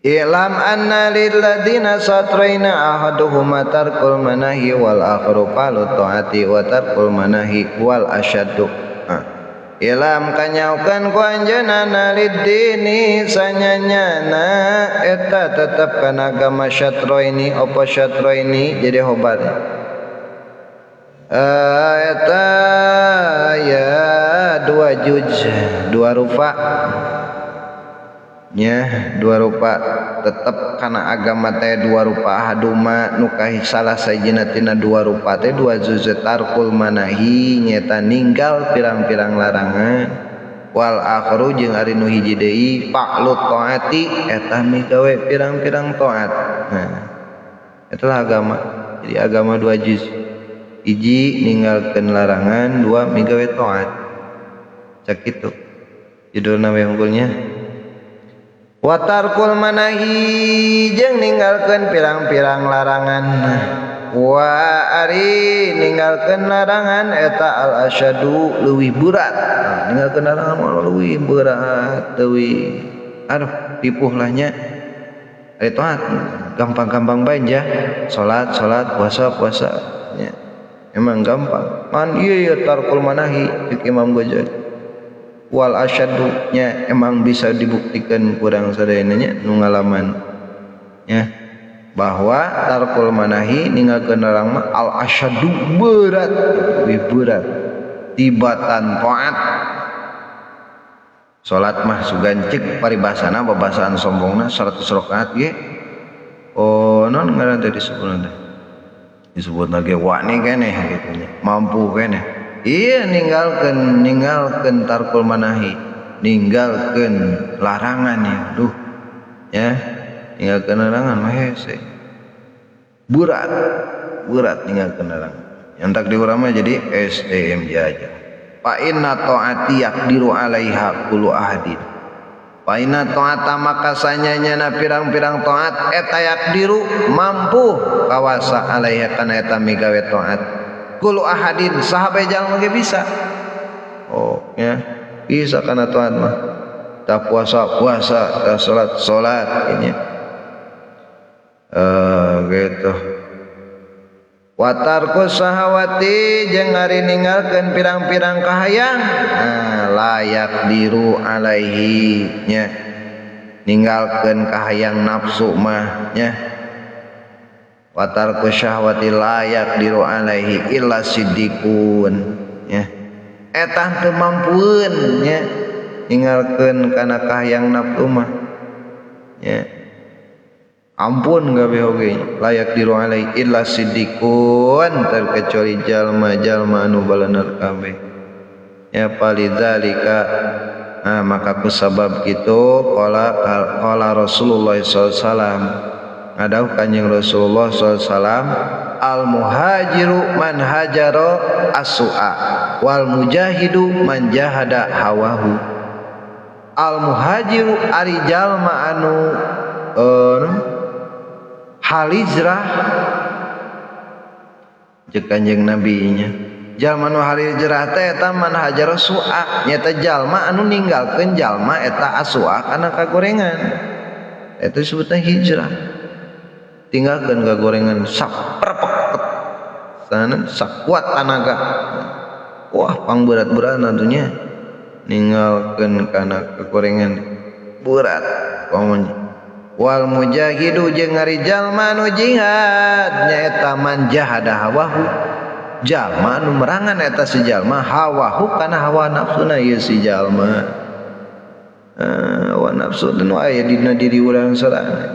Speaker 1: I'lam anna lil ladina satraina ahaduhuma tarkul manahi wal akharu falu ta'ati wa tarkul manahi wal asyaddu. I'lam kanyaukeun ku anjeunna lid-dini sanyanyana eta tetep kana agama syatraini apa syatraini jadi hobar. Eta ya dua juj, dua rupa. Nya dua rupa tetep kana agama teh dua rupa ahaduma nu kahi salah sajina tina dua rupa teh dua juz tarkul manahi nyeta ninggal pirang-pirang larangan wal akharu jeung ari nu hiji deui fa'lu taati eta migawe pirang-pirang taat. Nah itulah agama. Jadi agama dua juz, hiji ninggalkeun larangan, dua migawe taat. Cak kitu judulna we unggulnya. Watarkul manahi jeung ninggalkeun pirang-pirang larangan wa ari ninggalkeun larangan eta al asyadu leuwih berat. Ninggalkeun larangan mah leuwih berat leuwih aduh pipuh lah nya. Ari taat gampang-gampang bae ja salat salat puasa puasa nya emang gampang man ieu ieu tarkul manahi cek Imam Ghazali wal asyaddu nya emang bisa dibuktikan kurang sadayana nya nu ngalaman nya bahwa tarkul manahi ninggalkeun larang mah al asyaddu berat lebih berat tibatan taat. Salat mah sugan cek paribasana babasaan sombongna 100 rakaat ge oh non ngaran teh disebutna teh disebutna ge wani keneh kitu nya mampu keneh. Iya ninggalkeun tarkul manahi Ninggalkeun larangan ya duh ya ninggalkeun larangan mah hese berat berat ninggalkeun larangan yang tak di urang mah jadi STMJ aja. Fa inna ta'ati yaqdiru 'alaiha kullu ahadin. Fa inna ta'ata maka sanyanya pirang-pirang taat eta yaqdiru mampu kawasa 'alaiha kana eta migawe taat kullu ahadin saha bae jalma ge bisa. Oh ya bisa kana taat mah. Tak puasa puasa, tak salat salat ini. Gitu. Watarku sahawati jeung ari ninggalkeun pirang-pirang kahayang nah, layak diru alaihi nya ninggalkeun kahayang nafsu mah nya watarku syahwati layak diru alaihi illa siddiqun nya eta teu mampueun nya ninggalkeun kana kahayang nafsu mah nya ampun gawe oge layak diru alai illa siddiqun terkecuali jalma-jalma anu balener kabeh ya palidzalika. Nah, maka kusabab kitu qala qala Rasulullah sallallahu alaihi wasallam ngadauh kanjeng Rasulullah sallallahu alaihi wasallam al muhajiru man hajara as-su'a wal mujahidu man jahada hawahu. Al muhajiru ari jalma anu halijrah jeung kanjeng Nabi nya jalma nu halijrah teh eta man hajara su'a nyata jalma anu ninggalkeun jalma eta asua kana kagorengan eta disebutna hijrah tinggalkeun kagorengan saprepek sana sakuat tanaga wah pangberat-berat atunya ninggalkeun kana kagorengan berat pamanya. Wal mujahidu jeung ari jalma nu jihad nyaeta man jahada hawahu jalma nu merangan eta si jalma hawahu kana hawa nafsuna ieu si jalma hawa nafsu nu aya dina diri urang sorangan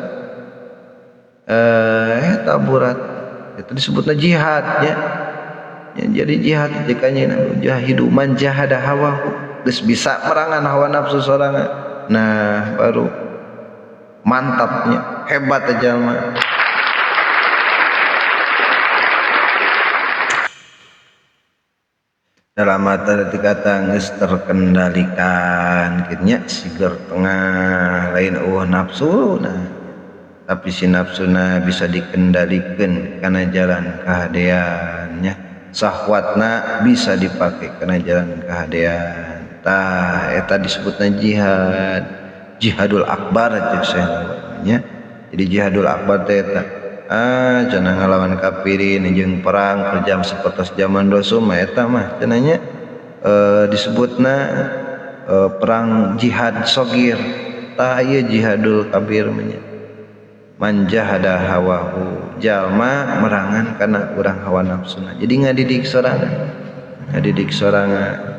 Speaker 1: eta berat itu disebutna jihad nya ya, jadi jihad jikanya jahidu man jahada hawahu geus bisa merangan hawa nafsu sorangan nah baru mantapnya hebat aja jalma. Dalam mata dikata geus terkendalikan kieu siger tengah lain eueuh nafsu nah tapi si nafsuna bisa dikendalikan kana jalan kahadeannya sahwatna bisa dipake kana jalan kahadean tah eta disebutna jihad jihadul akbar nya. Jadi jihadul akbar teh eta cenah ngalawan kafirin jeung perang kerjam sapertos zaman Rasul mah eta mah cenah nya disebutna perang jihad sogir tah ieu jihadul kabir mah nya man jahada hawahu jalma merangan kana urang hawa nafsuna jadi ngadidik sorangan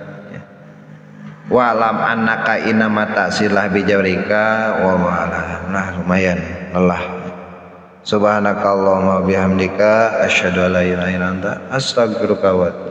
Speaker 1: walam annaka inama ta'silah bijawrika wa wala. Nah lumayan lelah. Subhanakallahumma bihamdika asyhadu an la ilaha illa anta astaghfiruka wa atubu.